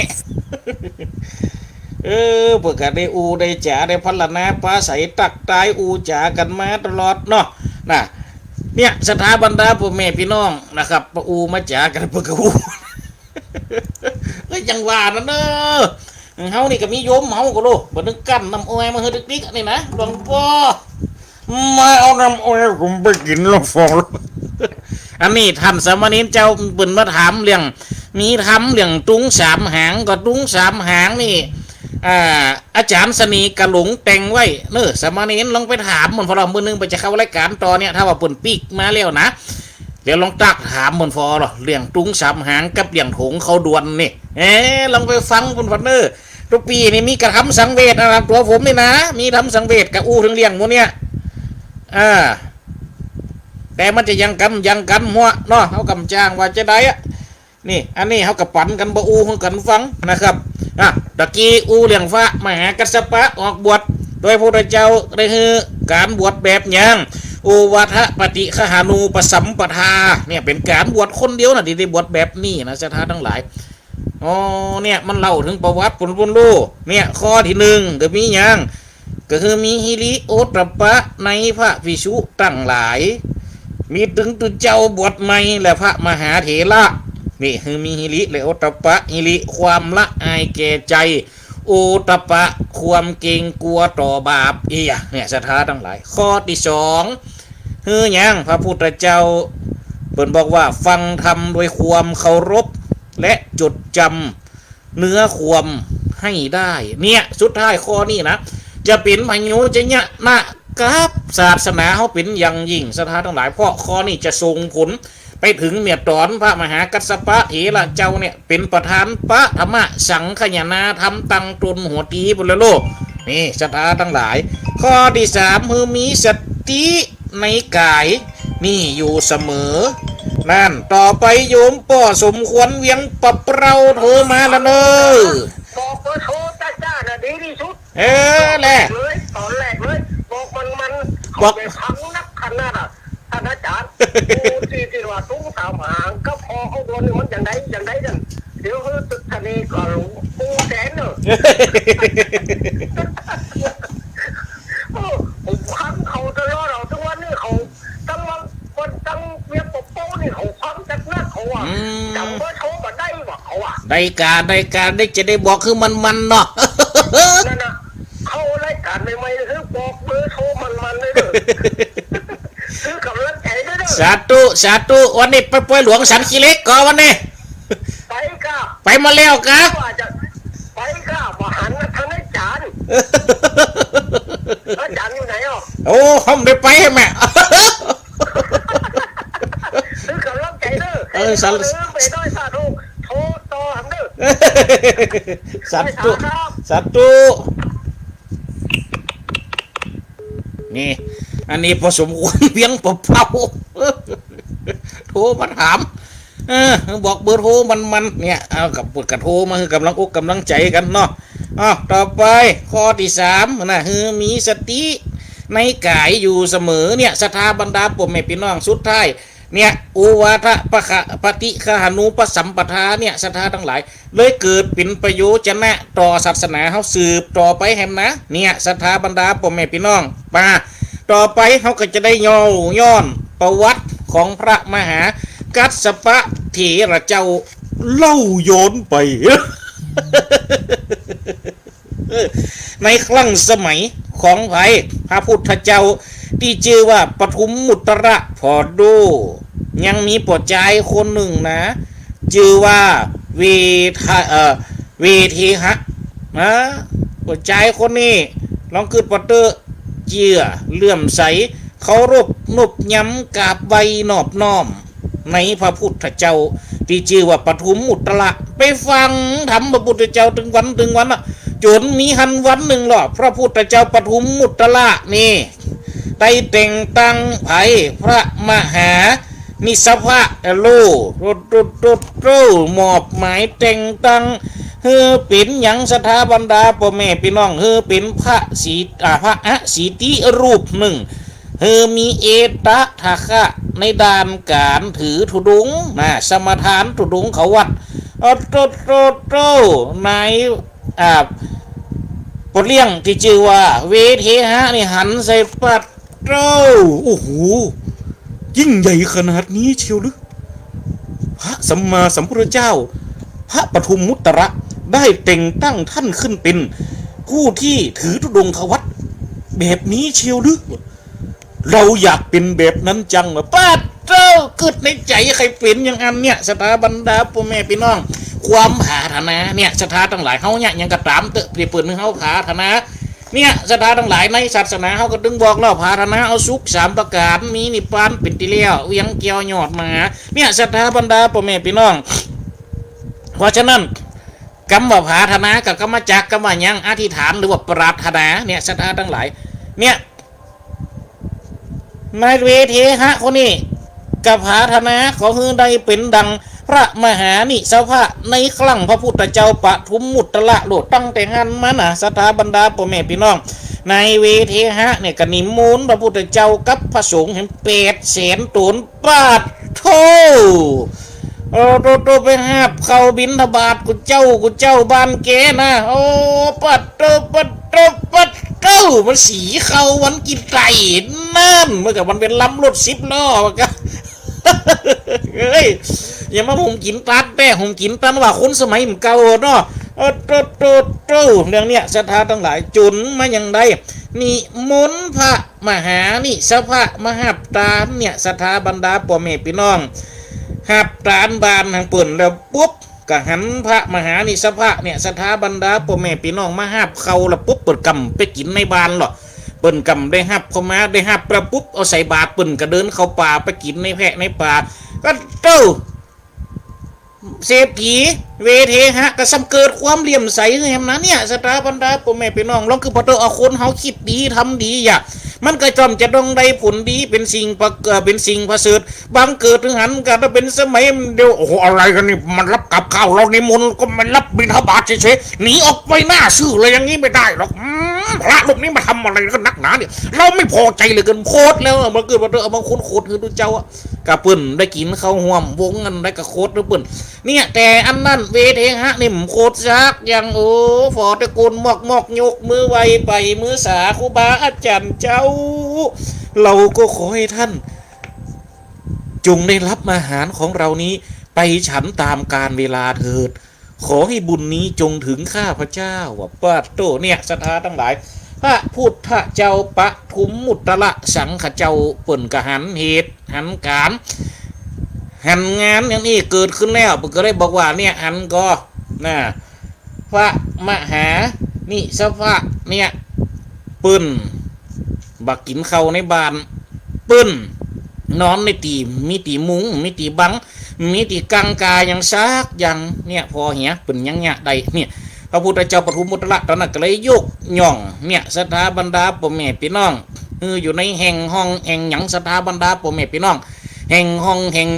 เออ เปิ้นก็ได้อู้ได้จ๋า ได้พรรณนาปราศรัยตักตายอู้จ๋ากั๋นมาตลอดเนาะ น่ะ เนี่ย ศรัทธาบรรดาป้อแม่ปี้น้องนะครับ มาอู้มาจ๋ากั๋น เปิ้นก็อู้ ก็ยังว่านั่นเน้อ เฮานี่ก็มีโยมเฮาก็โล บ่นึกกั้นน้ำอ้อยมาหื้อติ๊กๆ นี่นะ หลวงป้อ มาเอาน้ำอ้อยผมไปกิ๋นแล้วฟอง อันนี้ท่านสามเณรเจ้าเปิ้นมาถามเรื่อง มีธรรมเรื่องตุ๊งสามหาง ก็ตุ๊งสามหางนี่ อ่า อาจ๋ารย์เสน่ห์กะหลงแต่งไว้เน้อ สามเณรลองไปถามเปิ้นฟอ มื้อนึ่งเปิ้นจะเข้ารายก๋านต่อเนี่ย ถ้าว่าเปิ้นปิ๊กมาแล้วนะ เดี๋ยวลองตักถามเปิ้นฟอ เรื่องตุ๊งสามหางกับเรื่องถงเข้าดวนนี่ เอ๊ะ ลองไปฟังเปิ้นฟอเน้อ ตุ๊ปีนี่มีกระทำสังเวชนะครับ ตั๋วผมนี่นะ มีทำสังเวชกะอู้เถิงเรื่องหมู่เนี่ย อ่า แต่มันจะยังกำ ยังกำหัวเนาะ เฮากำจ้างว่าจะได้อะ นี่ อันนี้เฮากะปั๋นกั๋นบ่อู้หื้อกั๋นฟังนะครับ อ่ะ ตะกี้อู้เรื่องพระมหากัสสปะออกบวช โดยพระพุทธเจ้าได้หื้อก๋านบวชแบบหยัง โอวาทปฏิคหานูปสัมปทา เนี่ยเป๋นก๋านบวชคนเดียวนะตี้ได้บวชแบบนี้นะ ศรัทธาตังหลาย อ๋อ เนี่ย มันเล่าเถิงประวัติปุ้นปุ้นลูก เนี่ย ข้อตี้นึ่ง ก็มีหยัง ก็คือมีหิริโอตตัปปะในพระภิกษุตังหลาย มีตึงตุ๊เจ้าบวชใหม่และพระมหาเถระ นี่คือมีหิริและโอตตัปปะ หิริความละอายแก่ใจ๋ โอตตัปปะความเกรงกั๋วต่อบาป เอียะ เนี่ย ศรัทธาตังหลาย ข้อตี้สอง คือหยัง พระพุทธเจ้าเปิ้นบอกว่าฟังธรรมด้วยความเคารพ และจดจำเนื้อความให้ได้ เนี่ย สุดท้ายข้อนี้นะ จะเป๋นประโยชน์จะเยียะนะกับศาสนาเฮาเป๋นอย่างยิ่ง ศรัทธาตังหลาย เพราะข้อนี้จะส่งผลไปเถิงเมื่อต๋อนพระมหากัสสปะเถระเจ้าเนี่ย เป๋นประธานปะธรรมะสังคายนาธรรมตั้งตนหัวตี๋ปุ้นแล้วโลก นี่ ศรัทธาตังหลาย ข้อตี้สาม คือมีสติในก๋ายนี่อยู่เสมอ นั่น ต่อไปโยมป้อสมควรเวียงปะเปราโทรมาแล้วเน้อ บอกเบอร์โทรจ้าๆ น่ะดีตี้สุด เออ แหละ เลย ต๋อนแรกเลย บอกมันๆ บอก เขาไปฟังนักขนาดอ่ะ ท่านอาจ๋ารย์ โอ้ ตี้ ตี้ว่าตุ๊งสามหางกับคอเข้าดวนนี่มันจังใด จังใดนั่น เดี๋ยวหื้อตึกทะเลก็หลวงปู่แสนเนอะ โอ้ ผมฟังเขาตลอด เอาทุกวันนี่เขา ตั้งวัน วันตั้งเวียงปะโป้นี่เขาฟังจักนักเขาว่า อืม จ๋ำเบอร์โทรบ่ได้ว่ะเขาว่า ได้ก๋า ได้ก๋า ได้จะได้บอกคือมันๆ เนาะ นั่นน่ะ เข้ารายก๋านใหม่ๆ คือบอกเบอร์โทรมันๆ เลยเด้อ คือกำลังใจ๋ด้วยเด้อ สาธุ สาธุ วันนี้ไปปอยหลวงสันขี้เหล็กก่อวันนี้ ไปก่า ไปมาแล้วก่า ว่าจะไปก่า บ่หันมาทางอาจ๋ารย์ อาจ๋ารย์อยู่ไหนอ่ะ โอ้ ผมได้ไปแม่ คือกำลังใจ๋เด้อ เออ สาธุ ไปด้วยสาธุ โทรต่อหันเด้อ สาธุ ไปสาธุครับ สาธุ นี่ อันนี้พอสมควรเพียงพอเป่า โทรมาถาม เออ บอกเบอร์โทรมันๆ เนี่ย เอากับ กะโทรมาหื้อกำลังอกกำลังใจ๋กั๋นเนาะ อ้าว ต่อไป ข้อตี้สามนะ หื้อมีสติในก๋ายอยู่เสมอ เนี่ย ศรัทธาบรรดาป้อแม่ปี้น้อง สุดท้าย เนี่ย โอวาทะปะคะ ปะติฆะหานูปสัมปทา เนี่ย ศรัทธาตังหลาย เลยเกิดเป๋นประโยชนะต่อศาสนาเฮาสืบต่อไปแหมนะ เนี่ย ศรัทธาบรรดาป้อแม่ปี้น้อง มา ต่อไปเฮาก็จะได้เย้าย้อนประวัติของพระมหากัสสปะเถระเจ้า เล่าย้อนไป ในครั้งสมัยของใผ พระพุทธเจ้า ตี้จื้อว่าปทุมมุตตระผ่อโด้ ยังมีป้อจายคนนึ่งนะ จื้อว่าเวทะ เอ่อ เวเทหะ นะ ป้อจายคนนี้ ลองกึ๊ดผ่อเต๊อะ เจื้อ เลื่อมใส เคารพนบยำ กราบไหว้นอบน้อม ในพระพุทธเจ้า ตี้จื้อว่าปทุมมุตตระ ไปฟังธรรมพระพุทธเจ้าตึงวันตึงวันน่ะ จ๋นมีหันวันนึ่งเล่อ พระพุทธเจ้าปทุมมุตตระนี่ ได้แต่งตั้งใผ พระมหานิสสภะโล โต โต โต โต มอบหมายแต่งตั้ง หื้อเป๋นหยัง ศรัทธาบรรดาป้อแม่ปี้น้อง หื้อเป๋นพระสี อ่า พระอสีติรูปนึ่ง หื้อมีเอตถะคะในด้านก๋านถือธุดงค์นะ สมาทานธุดงควัตร โอ้โต โต โต ใน อ่า ป้อเลี้ยงตี้จื้อว่าเวเทหะนี่หันใส่ ปัดโต้ โอ้โห ยิ่งใหญ่ขนาดนี้เชียวหรือ พระสัมมาสัมพุทธเจ้า พระปทุมมุตตระ ได้แต่งตั้งท่านขึ้นเป็นผู้ที่ถือธุดงควัตรแบบนี้เชียวหรือ เราอยากเป็นแบบนั้นจัง ปัดโต้ กึ๊ดในใจ๋ ใค่เป๋นอย่างอั้นเนี่ย ศรัทธาบรรดาป้อแม่ปี้น้อง ความผาถนาเนี่ย ศรัทธาตังหลาย เฮาเนี่ย หยังก็ต๋ามเต๊อะ ตี้เปิ้นหื้อเฮาผาถนา เนี่ย ศรัทธาตังหลาย ในศาสนาเฮาก็ตึงบอกแล้ว ผาถนาเอาสุขสามประก๋าน มีนิพพานเป๋นตี้แล้ว เวียงแก้วยอดมหา เนี่ย ศรัทธาบรรดาป้อแม่ปี้น้อง เพราะฉะนั้น กำว่าผาถนากับกำมาจาก กำว่าหยัง อธิษฐาน หรือว่าปรารถนา เนี่ย ศรัทธาตังหลาย เนี่ย ในเวเทหะคนนี้ ก็ผาถนาขอหื้อได้เป๋นดังพระมหานิสสภะในครั้งพระพุทธเจ้าปทุมมุตตระโลด ตั้งแต่หั้นมานะ ศรัทธาบรรดาป้อแม่ปี้น้อง ในเวเทหะเนี่ยก็นิมนต์พระพุทธเจ้ากับพระสงฆ์แหมแปดแสนต๋น ปัดโต้ โอ้โต โต ไปฮับข้าวบิณฑบาตกู้เจ๊ากู้เจ๊าบ้านแกนะ โอ้ ปัดโต้ ปัดโต้ ปัดโต้ มันสีข้าววันกิ๋นไก่นั่น เหมือนกับมันเป๋นลำรถสิบล้อ มันก็ เฮ้ย อย่ามาหุมกิ๋นตันแป้ หุมกิ๋นตันว่าคนสมัยมันเก่าเนาะ โอ้โต โต โต เรื่องเนี้ย ศรัทธาตังหลาย จ๋นมาอย่างใด นิมนต์พระมหานิสสภะมาฮับตานเนี่ย ศรัทธาบรรดาป้อแม่ปี้น้อง ฮับตานบ้านหั้นเปิ้นแล้วปุ๊บ ก็หันพระมหานิสสภะเนี่ย ศรัทธาบรรดาป้อแม่ปี้น้อง มาฮับข้าวแล้วปุ๊บ เปิ้นก่ำไปกิ๋นในบ้านหรอก เปิ้นก่ำได้ฮับข้าวมา ได้ฮับแล้วปุ๊บ เอาใส่บาตร เปิ้นก็เดินเข้าป่าไปกิ๋นในแพะในป่า ก็โต้ เศรษฐีเวเทหะก็ส่ำเกิดความเลื่อมใสหื้อแหมนะเนี่ย ศรัทธาบรรดาป้อแม่ปี้น้อง ลองกึ๊ดผ่อเต๊อะ เอาคนเฮากึ๊ดดีทำดีอย่า มันก็จ้อมจะต้องได้ผลดี เป๋นสิ่งประ เอ่อ เป๋นสิ่งประเสริฐ บังเกิดตึงหันก็เป๋นสมัยเดียว โอ้โห อะไรกั๋นนี่ มันรับกับข้าว เรานิมนต์ก็ไม่รับบิณฑบาตเฉยๆ หนีออกไปหน้าซื่อเลย อย่างนี้ไม่ได้หรอก อืม พระรูปนี้มาทำอะไรกันนักหนาเนี่ย เราไม่พอใจเหลือเกิน โขดแล้ว มันกึ๊ดผ่อเต๊อะ บางคนโขดหื้อตุ๊เจ้าอะ ก็เปิ้นได้กิ๋นข้าวฮ่วมวงอันใดก็โขดหื้อเปิ้น เนี่ย แต่อันนั้นเวเทหะนี่บ่โขดสักอย่าง โอ้ ผ่อตะโกนมอกๆ ยกมือไหว้ไปมือสา ครูบาอาจ๋ารย์เจ้า เราก็ขอให้ท่าน จงได้รับอาหารของเรานี้ไปฉันตามกาลเวลาเถิด ขอให้บุญนี้จงถึงข้าพเจ้า ว่าปัดโต้ เนี่ย ศรัทธาตังหลาย พระพุทธเจ้าปทุมมุตตระสังฆเจ้าเปิ้นก็หันเหตุ หันก๋าร หันงานอย่างนี้เกิดขึ้นแล้ว เปิ้นก็เลยบอกว่า เนี่ย หันก่อ นะ พระมหานิสสภะเนี่ย เปิ้นบ่กิ๋นข้าวในบ้าน เปิ้นนอนในตี้ มีตี้มุง มีตี้บัง มีตี้กังกาอย่างสักอย่าง เนี่ย ผ่อเหียเปิ้นยังเยียะได้ เนี่ย พระพุทธเจ้าปทุมมุตตะ ต๋อนนั้นก็เลยยกย่อง เนี่ย ศรัทธาบรรดาป้อแม่ปี้น้อง คืออยู่ในแห่งห้องแห่งหยัง ศรัทธาบรรดาป้อแม่ปี้น้อง แห่งห้องแห่ง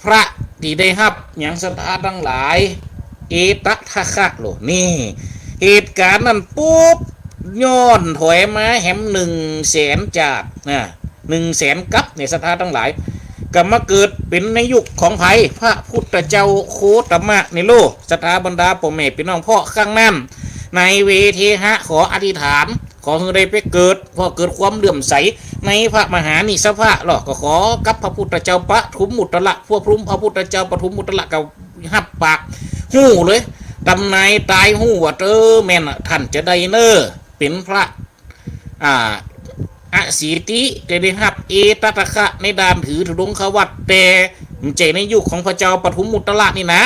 พระตี้ได้ฮับหยัง ศรัทธาตังหลาย เอตทัคคะโล นี่ เหตุก๋ารณ์นั้นปุ๊บ ย้อนถอยมาแหมหนึ่งแสนจาตินะ หนึ่งแสนกัปเนี่ย ศรัทธาตังหลาย ก็มาเกิดเป๋นในยุคของใผ พระพุทธเจ้าโคตมะนี่โล ศรัทธาบรรดาป้อแม่ปี้น้อง เพราะครั้งนั้น ในเวเทหะขออธิษฐาน ขอหื้อได้ไปเกิด เพราะเกิดความเลื่อมใสในพระมหานิสสะภะ แล้วก็ขอกับพระพุทธเจ้าปทุมมุตตะ พระพุทธ พระพุทธเจ้าปทุมมุตตะก็ฮับปาก ฮู้เลย ต๋ำนายต๋ายฮู้ว่า เออ แม่นน่ะ ต้านจะได้เน่อ เป๋นพระ อ่า อสีติ จะได้ฮับเอตทัคคะในด้านถือธุดงควัตร แต่บ่ใจ้ในยุคของพระเจ้าปทุมมุตตะนี่นะ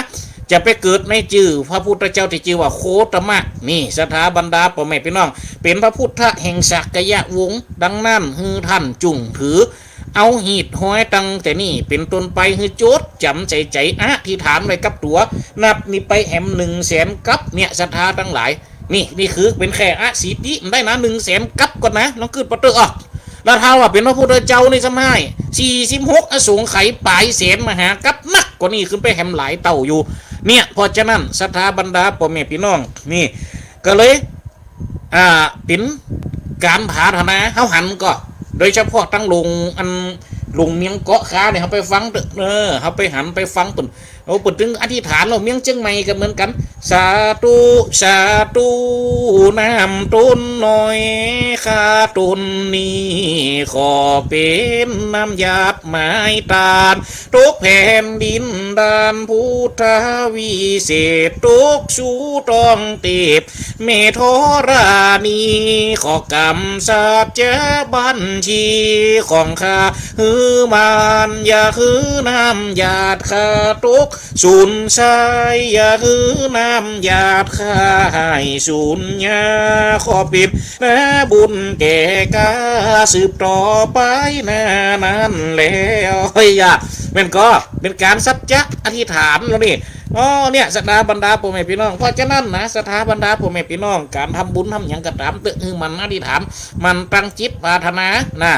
จะไปเกิดในจื้อพระพุทธเจ้าตี้จื้อว่าโคตมะ นี่ ศรัทธาบรรดาป้อแม่ปี้น้อง เป๋นพระพุทธะแห่งสักยะวงศ์ ดังนั้นหื้อต้านจุ่งถือ เอาหีดฮ้อยตั้งแต่นี้เป๋นต้นไป หื้อจดจ๋ำใจ๋ใจ๋ อธิษฐานไว้กับตั๋ว นับนี้ไปแหมหนึ่งแสนกัปเนี่ย ศรัทธาตังหลาย นี่ นี่คือเป๋นแค่อสีติ บ่ได้นะ หนึ่งแสนกัปก่อนนะ ลองกึ๊ดปะเต๊อะ อ้อ แล้วถ้าว่าเป๋นพระพุทธเจ้านี่ซ้ำฮ้าย สี่สิบหกอสงไขยป๋ายแสนมหากัป นักกว่านี้ขึ้นไปแหมหลายเต้าอยู่ เนี่ย เพราะฉะนั้น ศรัทธาบรรดาป้อแม่ปี้น้อง นี่ ก็เลย อ่า เป๋นก๋านผาถนา เฮาหันก่อ โดยเฉพาะตังหลวง อันหลวงเมียงเกาะคาเนี่ย เฮาไปฟังเต๊อะ เออ เฮาไปหันไปฟังเปิ้น โอ้ เปิ้นตึงอธิษฐานแล้ว เมียงเจียงใหม่ก็เหมือนกั๋น สาธุ สาธุ น้ำต้นน้อย ข้าต้นนี้ ขอเป๋นน้ำหยาดไม้ตาน ตกแผ่นดินด้านพุทธวิเศษ ตกสู่ต๊องเตพ แม่ธรณี ขอกำสัจจะบัญชีของข้า หื้อมัน อย่าหื้อน้ำหยาดข้าตกสูญไส้ อย่าหื้อน้ำหยาดข้าหายสูญญา ขอเป๋นนาบุญแก่ข้าสืบต่อไปนานั้นแล เฮ้ย อย่า แม่นก่อ เป๋นก๋านสัจจะอธิษฐานแล้วนี่ อ๋อ เนี่ย ศรัทธาบรรดาป้อแม่ปี้น้อง เพราะฉะนั้นนะ ศรัทธาบรรดาป้อแม่ปี้น้อง ก๋านทำบุญทำหยังก็ต๋ามเต๊อะ หื้อหมั่นอธิษฐาน หมั่นตั้งจิตปรารถนานะ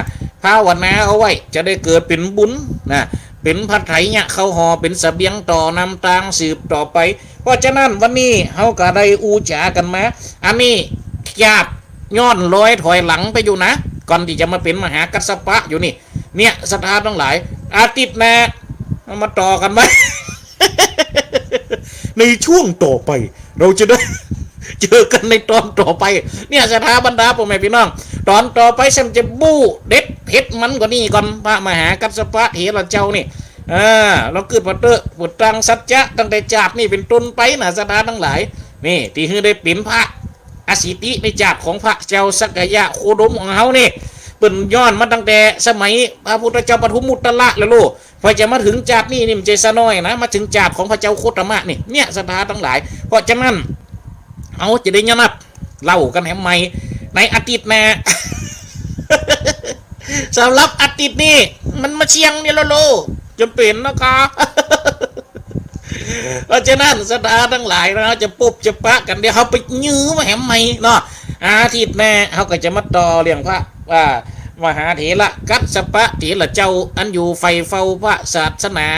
ภาวนาเอาไว้ จะได้เกิดเป๋นบุญนะ เป๋นภัตไถยะเข้าห่อ เป๋นเสบียงต่อนำตางสืบต่อไป เพราะฉะนั้นวันนี้เฮาก็ได้อู้จ๋ากั๋นมา อันนี้จาติย้อนรอยถอยหลังไปอยู่นะ ก่อนตี้จะมาเป๋นมหากัสสปะอยู่นี่ เนี่ย ศรัทธาตังหลาย อาทิตย์หน้า เฮามาต่อกั๋นใหม่ ในช่วงต่อไป เราจะได้ เจอกั๋นในตอนต่อไป เนี่ย ศรัทธาบรรดาป้อแม่ปี้น้อง ตอนต่อไปแซมจะบู๊เด็ดเผ็ดมันกว่านี้ก่อน พระมหากัสสปะเถระเจ้านี่ อ่า ลองกึ๊ดปะเต๊อะ เปิ้นตั้งสัจจะตั้งแต่จาตินี้เป๋นต้นไปนะ ศรัทธาตังหลาย นี่ ตี้หื้อได้เป๋นพระอสีติในจาติของพระเจ้าสักยะโคดมของเฮานี่ เปิ้นย้อนมาตั้งแต่สมัยพระพุทธเจ้าปทุมมุตตะแล้วโล พอจะมาเถิงจาตินี้นี่มันจะสะน้อยนะ มาเถิงจาติของพระเจ้าโคตมะนี่ เนี่ย ศรัทธาตังหลาย เพราะฉะนั้น เฮาจะได้ยอมรับเล่ากั๋นแหมใหม่ ในอาทิตย์หน้า สำหรับอาทิตย์นี้ มันมาเสี้ยงนี่แล้วโล จ๋ำเป๋นนะคะ เพราะฉะนั้นศรัทธาตังหลายนะ จะปบจะปะกั๋น เดี๋ยวเฮาไปยื้อมาแหมใหม่เนาะ อาทิตย์หน้าเฮาก็จะมาต่อเรื่องพระ อ่า มหาเถระกัสสปะเถระเจ้า อันอยู่ใฝ่เฝ้าพระศาสนา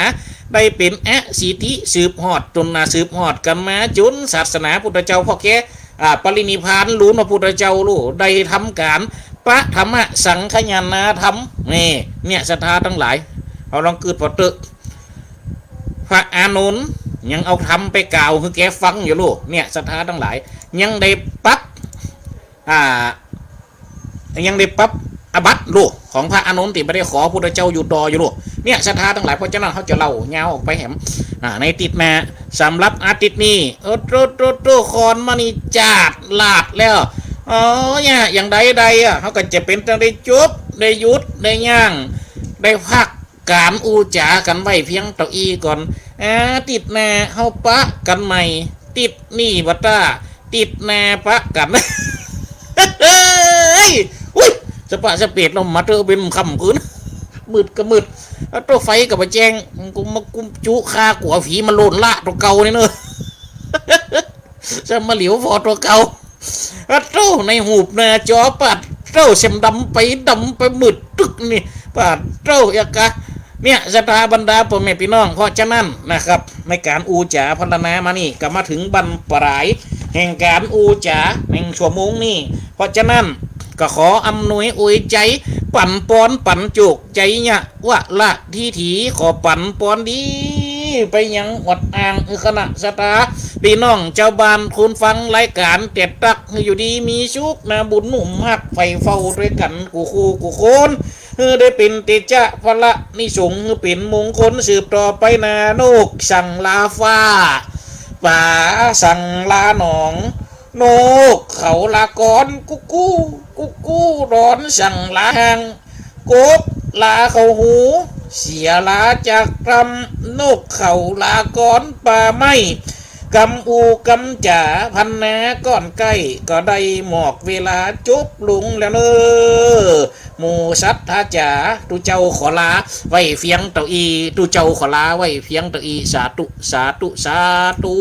ได้เป๋นอสีติสืบฮอด จ๋นน่ะสืบฮอดกั๋นมาจ๋นศาสนาพุทธเจ้าพ่อแก่ อ่า ปรินิพพานลูนพระพุทธเจ้าลู ได้ทำก๋านปฐมสังฆายนาธรรม นี่ เนี่ย ศรัทธาตังหลาย เฮาลองกึ๊ดปะเต๊อะ พระอานนท์ยังเอาธรรมไปกล่าวหื้อแกฟังอยู่ลู เนี่ย ศรัทธาตังหลาย ยังได้ปรับ อ่า ยังได้ปรับอาบัติลู ของพระอานนท์ตี้บ่ได้ขอพุทธเจ้าอยู่ต่ออยู่ลู เนี่ย ศรัทธาตังหลาย เพราะฉะนั้นเฮาจะเล่ายาวออกไปแหม อ่า ในอาทิตย์หน้า สำหรับอาทิตย์นี้ โอ้โตโตโต คอนมณีจาดลาดแล้ว อ๋อ เนี่ย อย่างใดใดอะ เฮาก็จะเป๋นต้องได้จุบ ได้หยุด ได้ยั้ง ได้พักก๋านอู้จ๋ากั๋นไว้เพียงเต้าอี้ก่อน อาทิตย์หน้าเฮาปะกั๋นใหม่ อาทิตย์นี้บ่ต้า อาทิตย์หน้าปะกั๋น เฮ้ย อุ๊ย สะปะสะเปด ลมมาเต๊อะ เป๋นค่ำคืน มืดก็มืด แล้วโตไฟก็บ่แจ้ง กูมากุมจุข้ากั๋วผีมาโลนละโตเก่านี่เนาะ จะมาเหลียวผ่อตั๋วเก่า ปาดโต้ ในหูปหน้าจอ ปาดโต้ เส้นดำไปดำไปมืดตึ๊กนี่ ปาดโต้ เอียกะ เนี่ย ศรัทธาบรรดาป้อแม่ปี้น้อง เพราะฉะนั้นนะครับ ในก๋านอู้จ๋าพรรณนามานี่ ก็มาเถิงบั้นปลายแห่งก๋านอู้จ๋าแห่งชั่วโมงนี้ เพราะฉะนั้น ก็ขออำนวยอวยใจ๋ ปั๋นปอนปั๋นโจคใจ๋เยียะ วะละทิถี ขอปั๋นปอนดี ไปยังอวดอ้าง อือ คณะศรัทธาปี้น้องจาวบ้าน คนฟังรายก๋าน แต่ตักหื้ออยู่ดีมีสุข นาบุญหนุนฮัก ใฝ่เฝ้าตวยกั๋นกู้คู่กู้คน หื้อได้เป๋นเตจะพละนิสงส์ หื้อเป๋นมงคลสืบต่อไปนา นกสั่งลาฟ้า ป๋าสั่งลาหนอง นกเขาลากอน กุ๊กกู้ กุ๊กกู้ ร้อนสั่งลาห้าง กบลาเข้าหู เสือลาจากถ้ำ นกเขาลากอนป่าไม้ กำอู้กำจ๋าพรรณนาก่อนใก้ ก็ได้หมดเวลาจบลงแล้วเน่อ หมู่ศรัทธาจ๋า ตุ๊เจ้าขอลาไว้เพียงเต้าอี้ ตุ๊เจ้าขอลาไว้เพียงเต้าอี้ สาธุ สาธุ สาธุ